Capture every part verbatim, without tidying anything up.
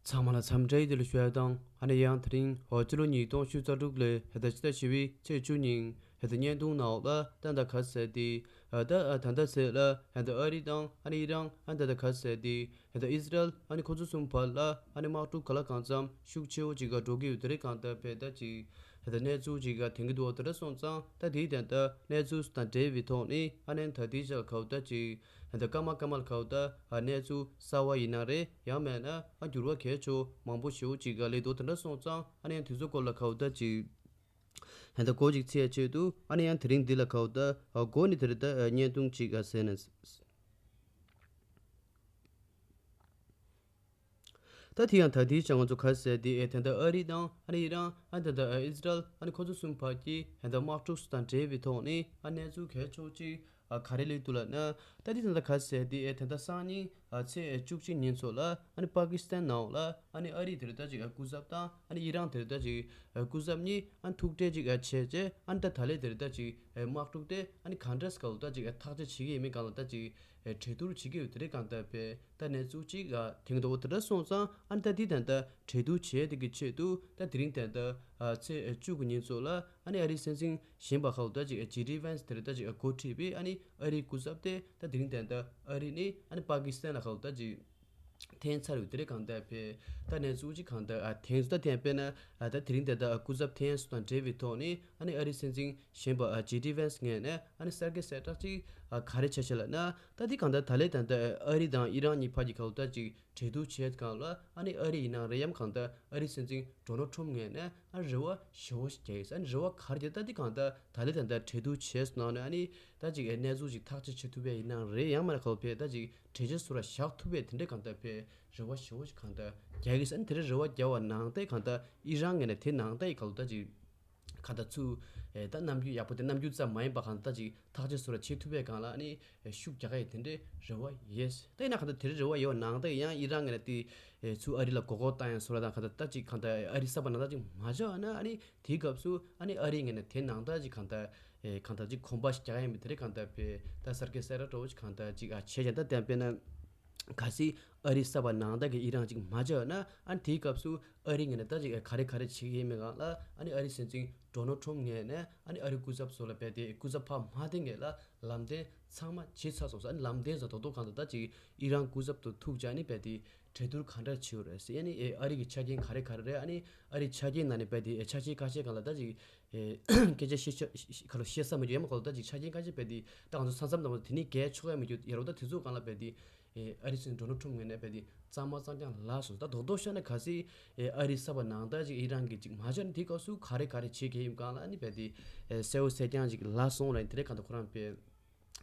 ཚང་མ་ལ་འཚམས་འདྲི་བདེ་ལེགས་ཞུ་ཡ་དང་ཨ་ནི་ཡང་དེ་རིང་ཕྱི་ལོ་ཉིས་སྟོང་ཉི་ཤུ་རྩ་དྲུག་ལོའི་ཧེ་ད་ཕྱི་ཟླ་བཞི་པའི་ཚེས་བཅུ་ཉིན་ཧེ་ད་བརྙན་ཐུང་ནང་ལ་ད་ད་ག་ཟེར་ཏེ་ད་ད་ད་ཟེར་ལ་ཧེ་ད་ཨ་རི་དང་ཨ་ནི་ཨི་རན་ཨ་ད་ད་ག་ཟེར་ཏེ་ཧེ་ད་ཨི་སི་རལ་ཨ་ནི་ཁོ་ཚོ་གསུམ་བར་ལ་ཨ་ནི་དམག་འཁྲུག་ག་ལ་གང་འཚམ་ཤུགས་ཆེ་བོ་ཅིག་ག་འགྲོ་གི་ཡོད་དེ་རེད། གང་ལྟར་བས་ད་ཅིག་ཧེ་ད་གནས་ཚུལ་ཅིག་ག་དེང་གི་འདུག་དེ་འདྲ་སོང་ཙང་ད་དེའི་དོན་དག་གནས་ཚུལ་དང་འབྲེལ་བའི་ཐོག་ནས་ཨ་ནི་ད་དེའི་ཆ་ལ་ག་བ་ད་ཅིག་ཧེ་ད་སྐར་མ་སྐར་མ་ལ་ག་བ་ད་ཨ་གནས་ཚུལ་གསར་བ་ཡིན་ན་རེད། ཡང་མེད་ན་ཨ་འགྱུར་བ་གལ་ཆེ་བོ་མང་པོ་ཞེ་བོ་ཅིག་ག་སླེབས་འདུག་དེ་འདྲ་སོང་ཙང་ཨ་ནི་ཡང་དེ་ཚོ་སྐོར་ལ་ག་བ་ད་ཅིག་ཧེ་ད་སྒོ་ཅིག་ཕྱེ་ཡ་ཆེད་དུ་ཨ་ནི་ཡང་དེ་རིང་འདི་ལ་ག་བ་ད་ཨ་སྒོ་ནས་དེ་རིང་ད་ཨ་བརྙན་ཐུང་ཅིག་ག་ཟེར་ན། ད་དེ་ཡང་ད་དེའི་ཆ་ང་ཚོ་ག་ཟེར་དེ་ཨེ་ད་ལྟ་ཨ་རི་དང་ཨ་ནི་ཨི་རན་ཨ་ད་ལྟ་ཨི་སི་རལ་ཨ་ནི་ཁོ་ཚོ་གསུམ་བར་གྱི་ཨེ་ད་དམག་འཁྲུག་དང་འབྲེལ་བའི་ཐོག་ནས་ཨ་གནས་ཚུལ་གལ་ཆེ་བོ་ཅིག་ཨ་ག་རེ་སླེབས་འདུག་ལབ་ན། ད་དེ་ད་ལྟ་ག་ཟེར་དེ་ཨེ་ད་ལྟ་སང་ཉིན་ཨ་ཚེས་བཅུ་གཅིག་ཉིན་ཚོ་ལ་ཨ་ནི་པ་ཀི་སི་ཐན་ནང་ལ་ཨ་ནི་ཨ་རི་དེ་རེད་ད་ཅིག་ཨ་སྐུ་ཚབ་དང་ཨ་ནི་ཨི་རན་དེ་རེད་ད་ཅིག་ཨ་སྐུ་ཚབ་གཉིས་ཨ་ནི་ཐུག་འཕྲད་ཅིག་ཨ་བྱས་རྗེས་ཨ་ནི་ད་ད་ལས་དེ་རེད་ད་ཅིག་ཨ་དམག་འཁྲུག་དེ་ཨ་ནི་ག་འདྲས་ག་ལ་ད་ཅིག་ཨ་ཐག་གཅོད་བྱེད་ཀྱི་ཡིན་མིན་གང་ལ་ད་ཅིག་ཨ་གྲོས་བསྡུར་བྱེད་ཀྱི་ཡོད་དེ་རེད། གང་ལྟར་བས། ད་གནས་ཚུལ་གཅིག་ཨ་དེང་དུ་འོ་དེ་འདྲ་སོང་ཙང་ཨ་ནི་ད་འདི་ད་ལྟ་གྲོས་བསྡུར་བྱས་དེ་གི་ཆེད་དུ་ད་དེ་རིང་ད་ལྟ་ཨ་ཚེས་བཅུ་དགུ་ཉིན་ཚོ་ལ་ཨ་ནི་ཨ་རིའི་སྲིད་འཛིན་གཞོན་པ་ཁག་ད་ཅིག་ཨ་ཇེ་ཌི་ཝན་སི་དེ་རེད་ད་ཅིག་ཨ་འགོ་ཁྲིད་པའི་ཨ་ནི་ཨ་རིའི་སྐུ་ཚབ་དེ་ད་དེ་རིང་ད་ལྟ་ཨ་རི་ནས་ཨ་ནི་པ་ཀི་སི་ཐན་ལ་ཁག་ད་ཅིག་འཐེན་ཚར་ཡོད་དེ་རེད། གང་ལྟར་བས་ད་གནས་ཚུལ་གཅིག་གང་ལྟར་ཨ་འཐེན་ད་འཐེན་དཔེར་ན་ཨ་ད་དེ་རིང་ད་ལྟ་ཨ་སྐུ་ཚབ་འཐེན་སོང་དང་འབྲེལ་བའི་ཐོག་ནས་ཨ་ནི་ཨ་རིའི་སྲིད་འཛིན་གཞོན་པ་ཨ་ཇེ་ཌི་ཝན་སི་ངོས་ནས་ཨ་ནི་གསར་འགོད་གསལ་བསྒྲགས་ཅིག་ཨ་ག་རེ་བྱས་བྱས་ལབ་ན། ད་འདི་གང་ལྟར་ད་ལས་ད་ལྟ་ཨ་རི་དང་ཨི་རན་གཉིས་བར་གྱི་ཁག་ད་ཅིག་གྲོས་བསྡུར་བྱས་སྒང་ལ་ཨ་ནི་ཨ་རི་ཡིན་ན་རེད་ཡམ་གང་ལྟར་ཨ་རིའི་སྲིད་འཛིན་ཌོ་ནལ་ཊམ་ངོས་ནས་ཨ་རེ་བ་ཞེ་བོ་ཞིག་རྒྱག་ཡོད། ཨ་ནི་རེ་བ་ག་རེ་རྒྱག་ད་འདི་གང་ལྟར་ད་ལས་ད་ལྟ་གྲོས་བསྡུར་བྱས་སོང་ནང་ནས་ཨ་ནི་ད་ཅིག་ཨེ་གནས་ཚུལ་ཅིག་ཐག་གཅོད་བྱེད་ཐུབ་པ་ཡིན་ན་རེད་ཡང་མ་རེད་ཁག་ཕེ་ད་ཅིག་གྲོས་ཆོད་སུ་ར་བཞག་ཐུབ་པ་དེ་འདྲས་གང་ལྟར་ཕེ་རེ་བ་ཞེ་བོ་ཞིག་གང་ལྟར་རྒྱག་གི་ཟེར། ཨ་ནི་དེ་རེ་རེ་བ་རྒྱག་པ་ནང་ལྟར་གང་ལྟར་ཨི་རན་ངོས་ནས་དེ་ནང་ལྟར་ཡི་ག་ལུ་ད་ཅིག་ག་ད་ཚུ། ཨེ་ད་རྣམ་འགྱུར་ཡག་པོ་དེ་རྣམ་འགྱུར་ཙམ་མ་ཡིན་པ་གང་ལྟར་ཅིག་ཐག་གཅོད་སུ་ར་བྱེད་ཐུབ་པའི་སྒང་ལ་ཨ་ནི་ཤུགས་རྒྱག་ག་ཡི་དེ་འདྲའི་རེ་བ་ཡོད། ད་ཡིན་ན་གང་ལྟར་དེ་རེ་རེ་བ་ཡོད་ནང་ལྟར་ཡང་ཨི་རན་ངོས་ནས་དེ་ཚུ་ཨ་རི་ལ་མགོ་སྐོར་བཏང་ཡང་སུ་ར་དང་གང་ལྟར་ད་ཅིག་གང་ལྟར་ཨ་རི་གསར་པ་ནང་ལྟར་ཅིག་མ་བྱ་ན་ཨ་ནི་དེའི་སྐབས་སུ་ཨ་ནི་ཨ་རི་ངོས་ནས་དེ་ནང་ལྟར་ཅིག་གང་ལྟར་ཨེ་གང་ལྟར་ཅིག་གོམ་པ་ཞིག་རྒྱག་ཡ་མི་དེ་རེ་གང་ལྟར་ཕེ་ད་གསར་སྐད་གསལ་བསྒྲགས་འདྲ་བོ་ཅིག་གང་ལྟར་ཅིག་ཨ་བྱས་ཀྱང་ད་བསྟན་པས་ན། གལ་སྲིད་ཨ་རི་གསར་པ་ནང་ལྟར་གྱི་ཨི་རན་ཅིག་མ་བྱས་ན་ཨ་ནི་དེའི་སྐབས་སུ་ཨ་རི་ངོས་ནས་ད་ཅིག་ག་རེ་ག་རེ་བྱེད་ཀྱི་ཡིན་མིན་སྒང་ལ་ཨ་ནི་ཨ་རིའི་སྲིད་འཛིན་ཌོ་ནལ་ཊམ་ངོས་ནས་ཨ་ནི་ཨ་རི་སྐུ་ཚབ་ཚོ་ལ་བས་ཏེ་སྐུ་ཚབ་ཕར་མ་བསྟན་གྱི་ལ་ལམ་སྟོན་ཚང་མ་བྱེད་ཚར་སོང་ཟེར། ཨ་ནི་ལམ་སྟོན་ཟེར་རྡོག་རྡོག་གང་ལྟར་ད་ཅིག་ཨི་རན་སྐུ་ཚབ་དང་ཐུག་བྱས་ཨ་ནི་བས་ཏེ་གྲོས་བསྡུར་ག་འདྲ་བྱེད་དགོས་རེད་ཟེར། ཨ་ནི་ཨེ་ཨ་རི་གི་ཆ་རྐྱེན་ག་རེ་ག་རེ་རེད། ཨ་ནི་ཨ་རིའི་ཆ་རྐྱེན་ནང་ནས་བས་ཏེ་ཨེ་ཆ་རྐྱེན་ཁ་ཤས་སྒང་ལ་ད་ཅིག་ཨེ་སྐད་ཆ་བཤད་ཆ་ཁ་ལོ་བཤད་ས་མི་འདུག་ཡ་མ་གོ་ད་ཅིག་ཆ་རྐྱེན་ཁ་ཤས་བས་ཏེ་ད་ང་ཚོ་ས་མཚམས་དང་པོ་དེ་ནི་གལ་ཆོག་ཡ་མི་འདུག་ཡ་རོ། ད་དེ་ཚོ་སྒང་ལ་བས་ཏེ་ཨེ་ཨ་རི་སྲིད་འཛིན་ཌོ་ནལ་ཊམ་ངོས་ནས་བས་ཏེ་གཙང་མ་གཙང་རྐྱང་ལབ་སོང་། ད་རྡོག་རྡོག་ཤོད་ན་གལ་སྲིད་ཨེ་ཨ་རི་གསར་པ་ནང་ལྟར་ཅིག་ཨི་རན་གྱིས་ཅིག་མ་བྱས་ན་དེའི་སྐབས་སུ་ག་རེ་ག་རེ་བྱེད་ཀྱི་ཡིན་སྒང་ལ་ཨ་ནི་བས་ཏེ་ཨེ་གསལ་བོ་གསལ་རྐྱང་ཅིག་ལབ་སོང་རེད། དེ་རེད་གང་ལྟར་ཁོ་རང་བས་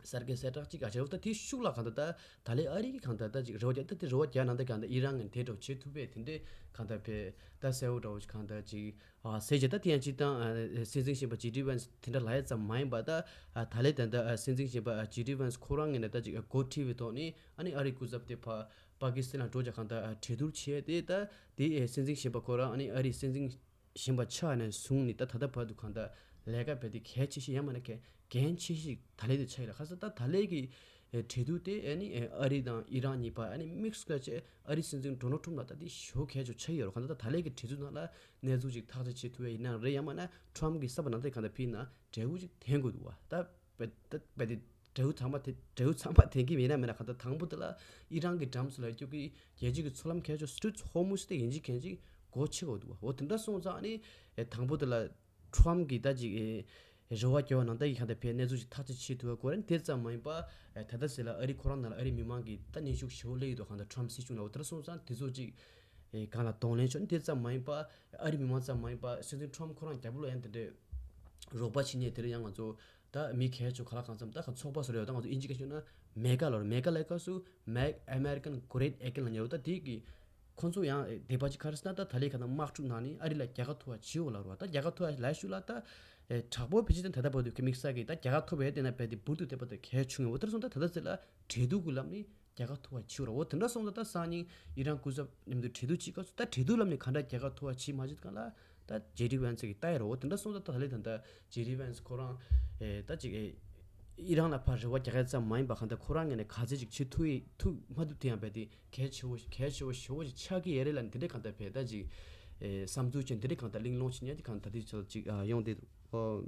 གསར་སྐད་གསལ་བསྒྲགས་ཅིག་ཨ་བྱས་ད་དེ་ཤུགས་ལ་གང་ལྟར་ད་ད་ལས་ཨ་རི་གིས་གང་ལྟར་ད་ཅིག་རེ་བ་རྒྱག་ད་དེ་རེ་བ་རྒྱག་ནང་ད་གང་ལྟར་ཨི་རན་ངོས་ནས་དེ་འདྲ་བྱེད་ཐུབ་པས་དེ་འདྲས་གང་ལྟར་བས་ད་གསལ་བོ་འདྲ་བོ་ཞིག་གང་ལྟར་ཅིག་ཨ་ཟེར་བྱས་ད་དེ་ཡང་སྤྱིར་བཏང་ཨ་སྲིད་འཛིན་གཞོན་པ་ཇེ་ཌི་ཝན་སི་དེ་འདྲ་ལབ་ཡ་ཙམ་མ་ཡིན་པ་ད་ཨ་ད་ལས་ད་ལྟ་ཨ་སྲིད་འཛིན་གཞོན་པ་ཨ་ཇེ་ཌི་ཝན་སི་ཁོ་རང་ངོས་ནས་ད་ཅིག་ཨ་འགོ་ཁྲིད་པའི་ཐོག་ནས་ཨ་ནི་ཨ་རིའི་སྐུ་ཚབ་དེ་ཕར་པ་ཀི་སི་ཐན་ལ་འགྲོ་བྱས་གང་ལྟར་ཨ་གྲོས་བསྡུར་བྱས་ཏེ་ད་དེ་ཨེ་སྲིད་འཛིན་གཞོན་པ་ཁོ་རང་ཨ་ནི་ཨ་རིའི་སྲིད་འཛིན་གཞོན་པ་ཆགས་ནས་བཟུང་ནས་ད་ད་ལྟ་བར་དུ་གང་ལྟར་ལས་ཀ་བས་ཏེ་གལ་ཆེ་ཤོས་ཡང་མིན་ན་གལ་འགན་ཆེ་ཤོས་ད་ལས་དེ་ཆགས་ཡོད་ལ། ཁ་སང་ད་ད་ལས་ཀྱི་ཨེ་གྲོས་བསྡུར་དེ་ཨ་ནི་ཨེ་ཨ་རི་དང་ཨི་རན་གཉིས་བར་ཨ་ནི་དམིགས་སུ་བཀར་བྱས་ཨ་རིའི་སྲིད་འཛིན་ཌོ་ནལ་ཊམ་ལ་ད་དེ་ཞེ་པོ་གལ་ཆེ་ཆགས་ཡོད་རེད། གང་ལྟར་ད་ད་ལས་ཀྱི་གྲོས་བསྡུར་ནང་ལ་གནས་ཚུལ་ཅིག་ཐག་གཅོད་བྱེད་ཐུབ་ཡ་ཡིན་ན་རེད། ཡང་མིན་ན་ཊམ་གྱིས་གསར་པ་ནང་ལྟར་གང་ལྟར་ཕུད་ན་འབྲས་བུ་ཅིག་ཐོན་དགོས་འདུག་བ། ད་བས་ད་བས་དེ་འབྲས་བུ་ཚང་མ་དེ་འབྲས་བུ་ཚང་མ་ཐོན་གྱི་མེད་ན་མེད་ན་གང་ལྟར་དང་པོ་དེ་ལ་ཨི་རན་གྱི་འགྲམ་ཚོ་ལ་སྐྱོད་ཀྱི་རྒྱལ་སྤྱི་གི་མཚོ་ལམ་གལ་ཆེ་སི་ཊྲེཊ་ཧོར་མུཛ་དེ་ཡིན་གཅིག་མིན་གཅིག་སྒོ་ཕྱེ་དགོས་འདུག་བ། འོ་དེ་འདྲ་སོང་ཙང་ཨ་ནི་ཨེ་དང་པོ་དེ་ལ་ཊམ་གྱིས་ད་ཅིག་ཨེ་རེ་བ་རྒྱག་པ་ནང་ལྟར་གྱི་གང་ལྟར་བས་གནས་ཚུལ་ཞིག་ཐག་གཅོད་བྱེད་ཐུབ་པ་དགོས་རེད། དེ་ཙམ་མ་ཡིན་པ་ཨེ་ད་ལྟ་ཟེར་ལ་ཨ་རི་ཁོ་རང་ནང་ལ་ཨ་རི་མི་མང་གིས་ད་གནོན་ཤུགས་ཞེ་པོ་སླེབས་ཡོད་འདུག་གང་ལྟར་ཊམ་སྲིད་གཞུང་ལ། འོ་དེ་འདྲ་སོང་ཙང་དེ་ཚོ་ཅིག་ཨེ་སྒང་ལ་གདོང་ལེན་ཆོག་ནི་དེ་ཙམ་མ་ཡིན་པ་ཨ་རི་མི་མང་ཙམ་མ་ཡིན་པ་སྲིད་འཛིན་ཊམ་ཁོ་རང་རྒྱབ་ལོགས་ཡང་དེ་འདྲའི་རོགས་པ་བྱེད་མཁན་དེ་རིང་ཡང་ང་ཚོ་ད་མི་གལ་ཆེ་ག་ལ་གང་འཚམ་ད་ག་ཚོགས་པ་བཟོ་རེད། ད་ང་ཚོ་ཨིན་ཇི་སྐད་ཤོད་ན་མེ་ག་ལབ་རེད། མེ་ག་ལབ་སྐབས་སུ་Make America Great Again ལབ་ཉེ་རུ་ད་དེ་གི་ཁོང་ཚོ་ཡང་དེ་པ་ཅིག་ག་རེ་ཟེར་ན་ད་ད་ལས་ཁ་ན་དམག་འཁྲུག་ནང་ནས་ཨ་རི་ལ་རྒྱལ་ཁ་ཐོབ་པ་བྱེད་འོ་ལབ་རེད་བ། ད་རྒྱལ་ཁ་ཐོབ་པ་ལབ་ཤུགས་ལ་ད་དྲག་པོ་བེད་སྤྱོད་དེ་ད་ལྟ་བར་དུ་དམིགས་བསལ་གི་ད་རྒྱལ་ཁ་ཐོབ་པའི་དེ་ན་བས་དེ་འབུར་དུ་བསྡད་པ་དེ་གལ་ཆུང་ངེ་འོ་དེར་སོང་ད་ད་ལྟ་ཚེ་ལ་གྲོས་བསྡུར་གི་ལམ་ནས་རྒྱལ་ཁ་ཐོབ་པ་བྱེད་རོགས། འོ་དེ་འདྲ་སོང་ཙང་ད་སང་ཉིན་ཨི་རན་སྐུ་ཚབ་མཉམ་དུ་གྲོས་བསྡུར་བྱེད་སྐབས་སུ་ད་གྲོས་བསྡུར་ལམ་ནས་ག་འདྲ་རྒྱལ་ཁ་ཐོབ་པ་བྱེད་མ་བྱེད་གང་ལ་ད་ཇེ་ཌི་ཝན་སི་གིས་ལྟ་ཡ་རོགས། འོ་དེ་འདྲ་སོང་ཙང་ད་ད་ལས་ད་ད་ཇེ་ཌི་ཝན་སི་ཁོ་རང་ཨེ་ད་ཅིག་ཨེ་ ཨི་རན་ལ་ཕར་རེ་བ་རྒྱག་ཡ་ཙམ་མ་ཡིན་པ་གང་ལྟར་ཁོ་རང་ངོས་ནས་ག་ཚད་ཅིག་བྱེད་ཐུབ་ཡི་ཐུབ་མ་ཐུབ་དེ་ཡང་རྦད་དེ་གལ་ཆེ་བོ་གལ་ཆེ་བོ་ཞེ་བོ་ཞིག་ཆགས་ཀྱི་ཡོད་རེད་ལབ་ནས་དེ་འདྲས་གང་ལྟར་རྦད་ད་ཅིག་ཨེ་བསམ་ཚུལ་ཅན་དེ་འདྲས་གང་ལྟར་གླེང་སློང་བྱེད་མཁན་དེ་གང་ལྟར་དེ་ཚོ་ཅིག་ཨ་ཡོང་དེ་འདུག་ཨོ།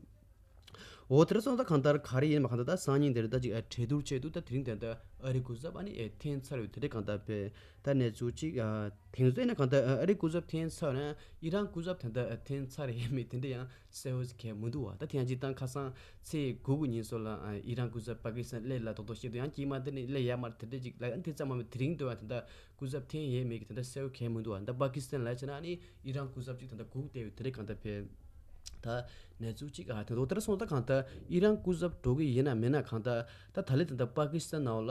འོ་དེ་འདྲ་སོང་ཙང་གང་ལྟར་ག་རེ་ཡིན་མ་གང་ལྟར་ད་སང་ཉིན་དེར་ད་ཅིག་ཨ་གྲོས་བསྡུར་བྱས་འདུག་ད་དེ་རིང་དེ་ད་ཨ་རི་སྐུ་ཚབ་ཨ་ནི་ཨེ་འཐེན་ཚར་ཡོད་དེ་འདྲས་གང་ལྟར་རྦད་ད་གནས་ཚུལ་ཅིག་ཨ་དེང་སང་ན་གང་ལྟར་ཨ་རི་སྐུ་ཚབ་འཐེན་ཚར་ན་ཨི་རན་སྐུ་ཚབ་དེ་ད་ཨ་འཐེན་ཚར་ཡས་མེད་དེ་འདྲས་ཡང་གསལ་བོ་ཞིག་གང་མི་འདུག་བ། ད་དེ་ཡང་ཅིག་ད་ཁ་སང་ཚེས་དགུ་དགུ་ཉིན་སོགས་ལ་ཨི་རན་སྐུ་ཚབ་པ་ཀི་སི་ཐན་སླེབས་ལ་རྡོག་རྡོག་བཤད་དུས་ཡང་དཀྱིལ་མ་དེ་ནས་སླེབས་ཡ་མ་རེད་དེ་འདྲས་ཅིག་ལ་ཡང་དེ་ཙམ་མ་མེད་དེ་རིང་དུ་ཡང་དེ་འདྲ་སྐུ་ཚབ་འཐེན་ཡས་མེད་ཀྱི་དེ་འདྲ་གསལ་བོ་གང་མི་འདུག་བ། ད་པ་ཀི་སི་ཐན་ལ་བྱས་ན་ཨ་ནི་ཨི་རན་སྐུ་ཚབ་ཅིག་དེ་འདྲ་སྒུག་བསྡད་ཡོད་དེ་འདྲས་གང་ལྟར་རྦད་ད་གནས་ཚུལ་ཅིག་ཨ་དེ་འདྲ་སོང་ཙང་གང་ལྟར་ཨི་རན་སྐུ་ཚབ་འགྲོ་གི་ཡིན་ན་མིན་ན་གང་ལྟར་ད་ད་ལྟ་དེ་འདྲ་པ་ཀི་སི་ཐན་ནང་ལ་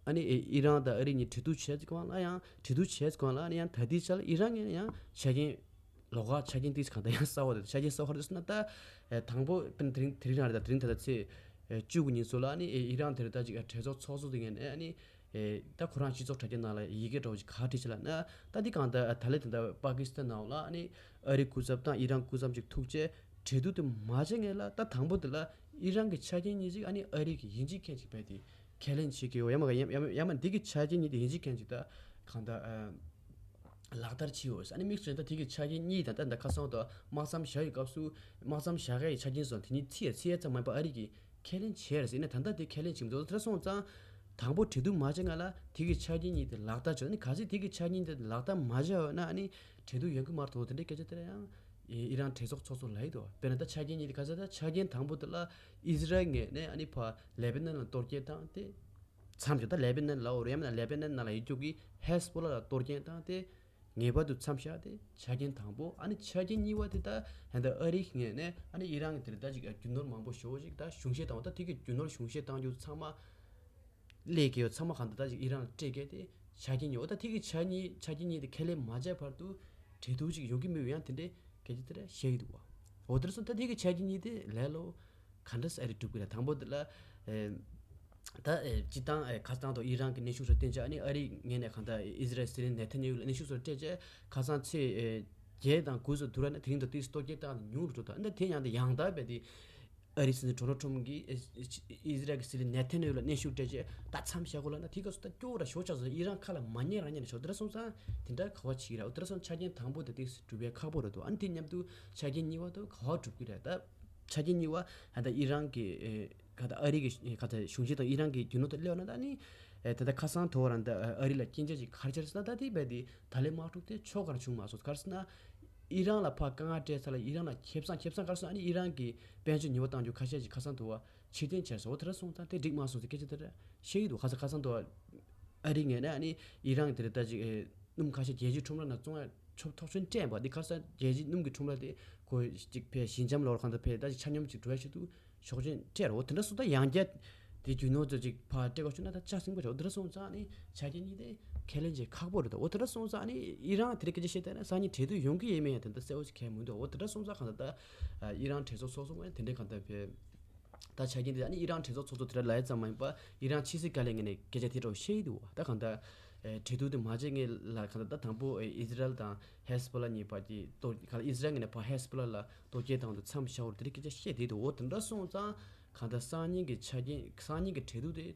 ཨ་ནི་ཨི་རན་དང་ཨ་རི་གཉིས་གྲོས་བསྡུར་བྱས་ཙམ་ལ་ཡང་གྲོས་བསྡུར་བྱས་ཙམ་ལ་ཨ་ནི་ཡང་ད་ལྟའི་ཆར་ལ་ཨི་རན་ངོས་ནས་ཡང་ཆ་རྐྱེན་ལོགས་ཀ་ཆ་རྐྱེན་ཏིས་གང་ལྟར་ཡང་གསར་བ་དང་ཆ་རྐྱེན་གསར་བ་རེད་ཟེར་ན་ད། ཨེ་དང་པོ་དཔེར་ན་དེ་རིང་དེ་རིང་རང་རེད་ད་དེ་རིང་ད་ལྟ་ཚེས་ཨེ་བཅུ་དགུ་ཉིན་སོགས་ལ་ཨ་ནི་ཨེ་ཨི་རན་དེར་ད་ཅིག་ཨེ་གྲོས་ཚོགས་ཚོགས་གཙོ་དེ་ངོས་ནས་ཨ་ནི་ཨེ་ད་ཁོ་རང་སྤྱི་ཚོགས་དྲ་རྒྱ་ནང་ལ་ཡི་གེ་འདྲ་བོ་ཅིག་ག་བྲིས་ཅི་ལབ་ན་ད་འདི་གང་ལྟར་ཨ་ད་ལས་དེ་ད་པ་ཀི་སི་ཐན་ནང་ལ་ཨ་ནི་ཨ་རི་སྐུ་ཚབ་དང་ཨི་རན་སྐུ་ཚབ་ཅིག་ཐུག་བྱས་གྲོས་བསྡུར་དེ་མ་བྱས་སྔོན་ལ་ད་དང་པོ་དེ་ལ་ཨི་རན་གྱི་ཆ་རྐྱེན་གཉིས་ཅིག་ཨ་ནི་ཨ་རི་གི་ཡིན་གཅིག་མཁན་ཅིག་རྦད་དེ་ཁས་ལེན་བྱེད་ཀྱི་ཡོད། ཡང་མ་ཡང་ཡང་ཡང་མ་འདི་གི་ཆ་རྐྱེན་གཉིས་དེ་ཡིན་གཅིག་མཁན་ཅིག་ད་གང་ལྟར་ཨ། ལག་བསྟར་བྱས་ཡོད། ཨ་ནི་དམིགས་བསལ་ད་དེ་གི་ཆ་རྐྱེན་གཉིས་དང་ད་ད་ཁ་སང་དུ་དམག་མཚམས་བཞག་ཡོད་སྐབས་སུ་དམག་མཚམས་བཞག་ཡའི་ཆ་རྐྱེན་སོགས་དེ་གཉིས་ཚིག་ཡ་ཚིག་ཡ་ཙམ་མ་ཡིན་པར་ཨ་རི་གིས་ཁས་ལེན་བྱས་རེད་ཟེར་ན་ད་ལྟ་དེ་ཁས་ལེན་བྱེད་མི་འདུག་དེ་འདྲ་སོང་ཙང་དང་པོ་གྲོས་བསྡུར་མ་བྱས་སྔ་ལ་དེ་གི་ཆ་རྐྱེན་གཉིས་དེ་ལག་བསྟར་བྱས་ཨ་ནི་གལ་སྲིད་དེ་གི་ཆ་རྐྱེན་དེ་ལག་བསྟར་མ་བྱས་ཡོད་ན་ཨ་ནི་གྲོས་བསྡུར་ཡོང་གི་མ་རེད་དོ་དེ་འདྲའི་སྐད་ཆ་དེ་འདྲ་ཡང་ཨི་རན་གྲོས་ཚོགས་ཚོགས་གཙོ་ལབ་ཡོད་དོ། དཔེར་ན་ད་ཆ་རྐྱེན་གཉིས་དེ་ག་ཚོད་ད་ཆ་རྐྱེན་དང་པོ་དེ་ལ་ཨི་ཟི་རལ་ངོས་ནས་ཨ་ནི་ཕར་ལེ་བྷ་ནན་ལ་གཏོར་སྐྱོན་བཏང་སྟེ། མཚམས་སྦྱོར་ད་ལེ་བྷ་ནན་ལ་འོ་རེད་ཡང་མིན་ན་ལེ་བྷ་ནན་ནང་ལ་ཡོད་རྒྱུ་གི་ཧེ་སི་བྷོ་ལ་ལ་གཏོར་སྐྱོན་བཏང་སྟེ་ངེས་པར་དུ་མཚམས་བཞག་སྟེ་ཆ་རྐྱེན་དང་པོ། ཨ་ནི་ཆ་རྐྱེན་གཉིས་པ་དེ་ད་ཧན་ད་ཨ་རི་ངོས་ནས་ཨ་ནི་ཨི་རན་གྱི་དེར་ད་ཅིག་རྒྱུ་ནོར་མང་པོ་ཞེ་པོ་ཅིག་ད་གཞུང་བཞེས་བཏང་བ་ད་དེ་གི་རྒྱུ་ནོར་གཞུང་བཞེས་བཏང་རྒྱུ་ཚང་མ་ལས་ཀྱི་ཡོད་ཚང་མ་གང་ད་ད་ཅིག་ཨི་རན་ལ་སྤྲད་གལ་ཏེ་ཆ་རྐྱེན་གཉིས་འོ་ད་དེ་གི་ཆ་གཉིས་ཆ་རྐྱེན་གཉིས་དེ་ཁས་ལེན་མ་བྱས་བར་དུ་གྲོས་བསྡུར་ཅིག་ཡོང་གི་མེད་པའི་ཡང་དེ་འདྲའི་སྐད་ཆ་དེ་འདྲ་བཤད་ཀྱི་འདུག་བ། འོ་དེར་སོང་ད་དེ་གི་ཆ་རྐྱེན་གཉིས་དེ་ལས་ལོ། ག་འདྲ་ས་ཨ་རི་སྒྲུབ་ཀྱི་རེད། དང་པོ་དེ་ལ་ཨེ་ད་ཨེ་སྤྱི་བཏང་ཨེ་ཁ་སང་དུ་ཨི་རན་གྱི་གནོན་ཤུགས་སུ་བརྟེན་བྱས་ཨ་ནི་ཨ་རི་ངོས་ནས་གང་ལྟར་ཨི་ཟི་རལ་སྲིད་བློན་ནེ་ཐན་ཡ་ཧུ་ལ་གནོན་ཤུགས་སུ་སྤྲད་བྱས་ཁ་སང་ཚེས་ཨེ་བརྒྱད་དང་དགུ་སོགས་བསྡུར་བ་ན་དེ་རིང་དུ་ཏོག་ཙམ་གཏོར་སྐྱོན་བཏང་ནས་ཉུང་རུ་འགྲོ་ཐལ། ཨ་ནི་ད་དེ་ཡང་ད་ཡང་དག་རྦད་དེ་ཨ་རི་སྲིད་འཛིན་ཌོ་ནལ་ཊམ་གྱིས་ཨེ་ཨི་ཟི་རལ་གྱི་སྲིད་བློན་ནེ་ཐན་ཡ་ཧུ་ལ་གནོན་ཤུགས་སྤྲད་བྱས་ད་མཚམས་བཞག་དགོས་ལབ་ན་དེ་སྐབས་སུ་ད་སྐྱོ་བོ་ར་ཞོག་ཆགས་སོང་། ཨི་རན་ཁ་ལ་མ་ཉན་རང་ཉན་ཞོག་དེ་འདྲ་སོང་ཙང་དེ་འདྲ་ག་བ་བྱེད་ཀྱི་རེད། འོ་དེ་འདྲ་སོང་ཆ་རྐྱེན་དང་པོ་དེ་ཏོག་ཙམ་སྒྲུབ་པའི་ཁག་པོ་རེད་འདུག་ཨ་ནི་དེ་མཉམ་དུ་ཆ་རྐྱེན་གཉིས་པ་དེ་ག་བ་སྒྲུབ་ཀྱི་རེད་ད། ཆ་རྐྱེན་གཉིས་པ་ད་ལྟ་ཨི་རན་གྱི་ཨེ་ག་ད་ཨ་རི་གི་ཨེ་ག་ད་གཞུང་ཞེས་དང་ཨི་རན་གྱི་རྒྱུ་ནོར་དེ་སླེབས་ན་ད་ནི་ཨེ་ད་ལྟ་ཁ་སང་དོ་རང་ད་ཨ་རི་ལ་རྐྱེན་རྐྱེན་ཅིག་ག་རེ་བྱས་ཟེར་ན་ད་དེ་རྦད་དེ་ད་ལན་དམག་འཁྲུག་དེ་ཕྱོགས་ག་རེ་བྱུང་མ་སོང་། ག་རེ་ཟེར་ན་ཨི་རན་ལ་ཕར་དཀའ་ངལ་སྤྲད་ཚར་ལ་ཨི་རན་ལ་ཁེ་བཟང་ཁེ་བཟང་ག་རེ་ཟེར་ན་ཨ་ནི་ཨི་རན་གྱི་དཔལ་འབྱོར་ཉེས་པ་བཏང་རྒྱུ་ཁ་ཤས་ཅིག་ཁ་སང་དོ་བ་ཕྱིར་འཐེན་བྱས་སོང་། འོ་དེ་འདྲ་སོང་ཙང་དེ་འགྲིག་མ་སོང་ཟེར་སྐད་ཆ་དེ་འདྲ་བཤད་ཀྱི་འདུག་ཁ་སང་ཁ་སང་དོ་བ་ཨ་རི་ངོས་ནས་ཨ་ནི་ཨི་རན་གྱི་དེ་རེད་ད་ཅིག་ཨེ་སྣུམ་ཁ་ཤས་རྒྱལ་སྤྱིའི་ཁྲོམ་ར་ནང་བཙོང་ཡ་ཆོག་ཐོག་ཆོད་སྤྲད་པ་འདི་ཁ་སང་རྒྱལ་སྤྱིའི་སྣུམ་གྱི་ཁྲོམ་ར་དེ་ཁོ་ཅིག་ཕེ་ཞི་འཇམ་ལོར་གང་དུ་ཕེ་ད་ཅིག་ཆ་སྙོམས་ཅིག་འགྲོ་ཡ་ཆེད་དུ་ཆོག་མཆན་སྤྲད་རོགས་དེ་འདྲ་སུ་ད་ཡང་བསྐྱར་དེ་རྒྱུ་ནོར་ཚོ་ཅིག་ཕར་སྤྲད་དགོས་བྱུང་ན་ད་ཆ་སྲིང་པོ་ཆོག་དེ་འདྲ་སོང་ཙང་ནི་ཆ་རྐྱེན་གཉིས་དེ་ཁས་ལེན་བྱེད་ཁག་པོ་རེད་ད། འོ་དེ་འདྲ་སོང་ཙང་ནི་ཨི་རན་དེ་རིང་སྐད་ཆ་བཤད་བསྡད་ན་སང་ཉིན་གྲོས་བསྡུར་ཡོང་གི་ཡིན་མིན་ཡང་དེ་འདྲ་གསལ་བོ་ཞིག་གང་མི་འདུག་འོ་དེ་འདྲ་སོང་ཙང་གང་ལྟར་ད་ཨི་རན་གྲོས་ཚོགས་ཚོགས་སོང་བས་དེ་འདྲའི་གང་ལྟར་ཕེ། ད་ཆ་རྐྱེན་དེ་ཨ་ནི་ཨི་རན་གྲོས་ཚོགས་ཚོགས་དུས་ར་ལ་ཡ་ཙམ་མ་ཡིན་པ་ཨི་རན་ཕྱི་སྲིད་བཀའ་བློན་ངོས་ནས་སྐད་ཆ་དེ་འདྲ་བཤད་ཡི་འདུག་ད་གང་ལྟར་ཨེ་གྲོས་བསྡུར་དེ་མ་བྱས་ངེས་ལ་གང་ལྟར་ད་དང་པོ་ཨེ་ཨི་ཟི་རལ་དང་ཧེ་སི་བྷོ་ལ་གཉིས་བར་གྱི་གཏོར་གང་ལ་ཨི་ཟི་རལ་ངོས་ནས་ཕར་ཧེ་སི་བྷོ་ལ་ལ་གཏོར་སྐྱོན་བཏང་དུ་མཚམས་བཞག་འོར་དེ་འདྲའི་སྐད་ཆ་བཤད་དེ་འདུག་འོ་དེ་འདྲ་སོང་ཙང་གང་ལྟར་སང་ཉིན་གྱི་ཆ་རྐྱེན་སང་ཉིན་གྱི་གྲོས་བསྡུར་དེ་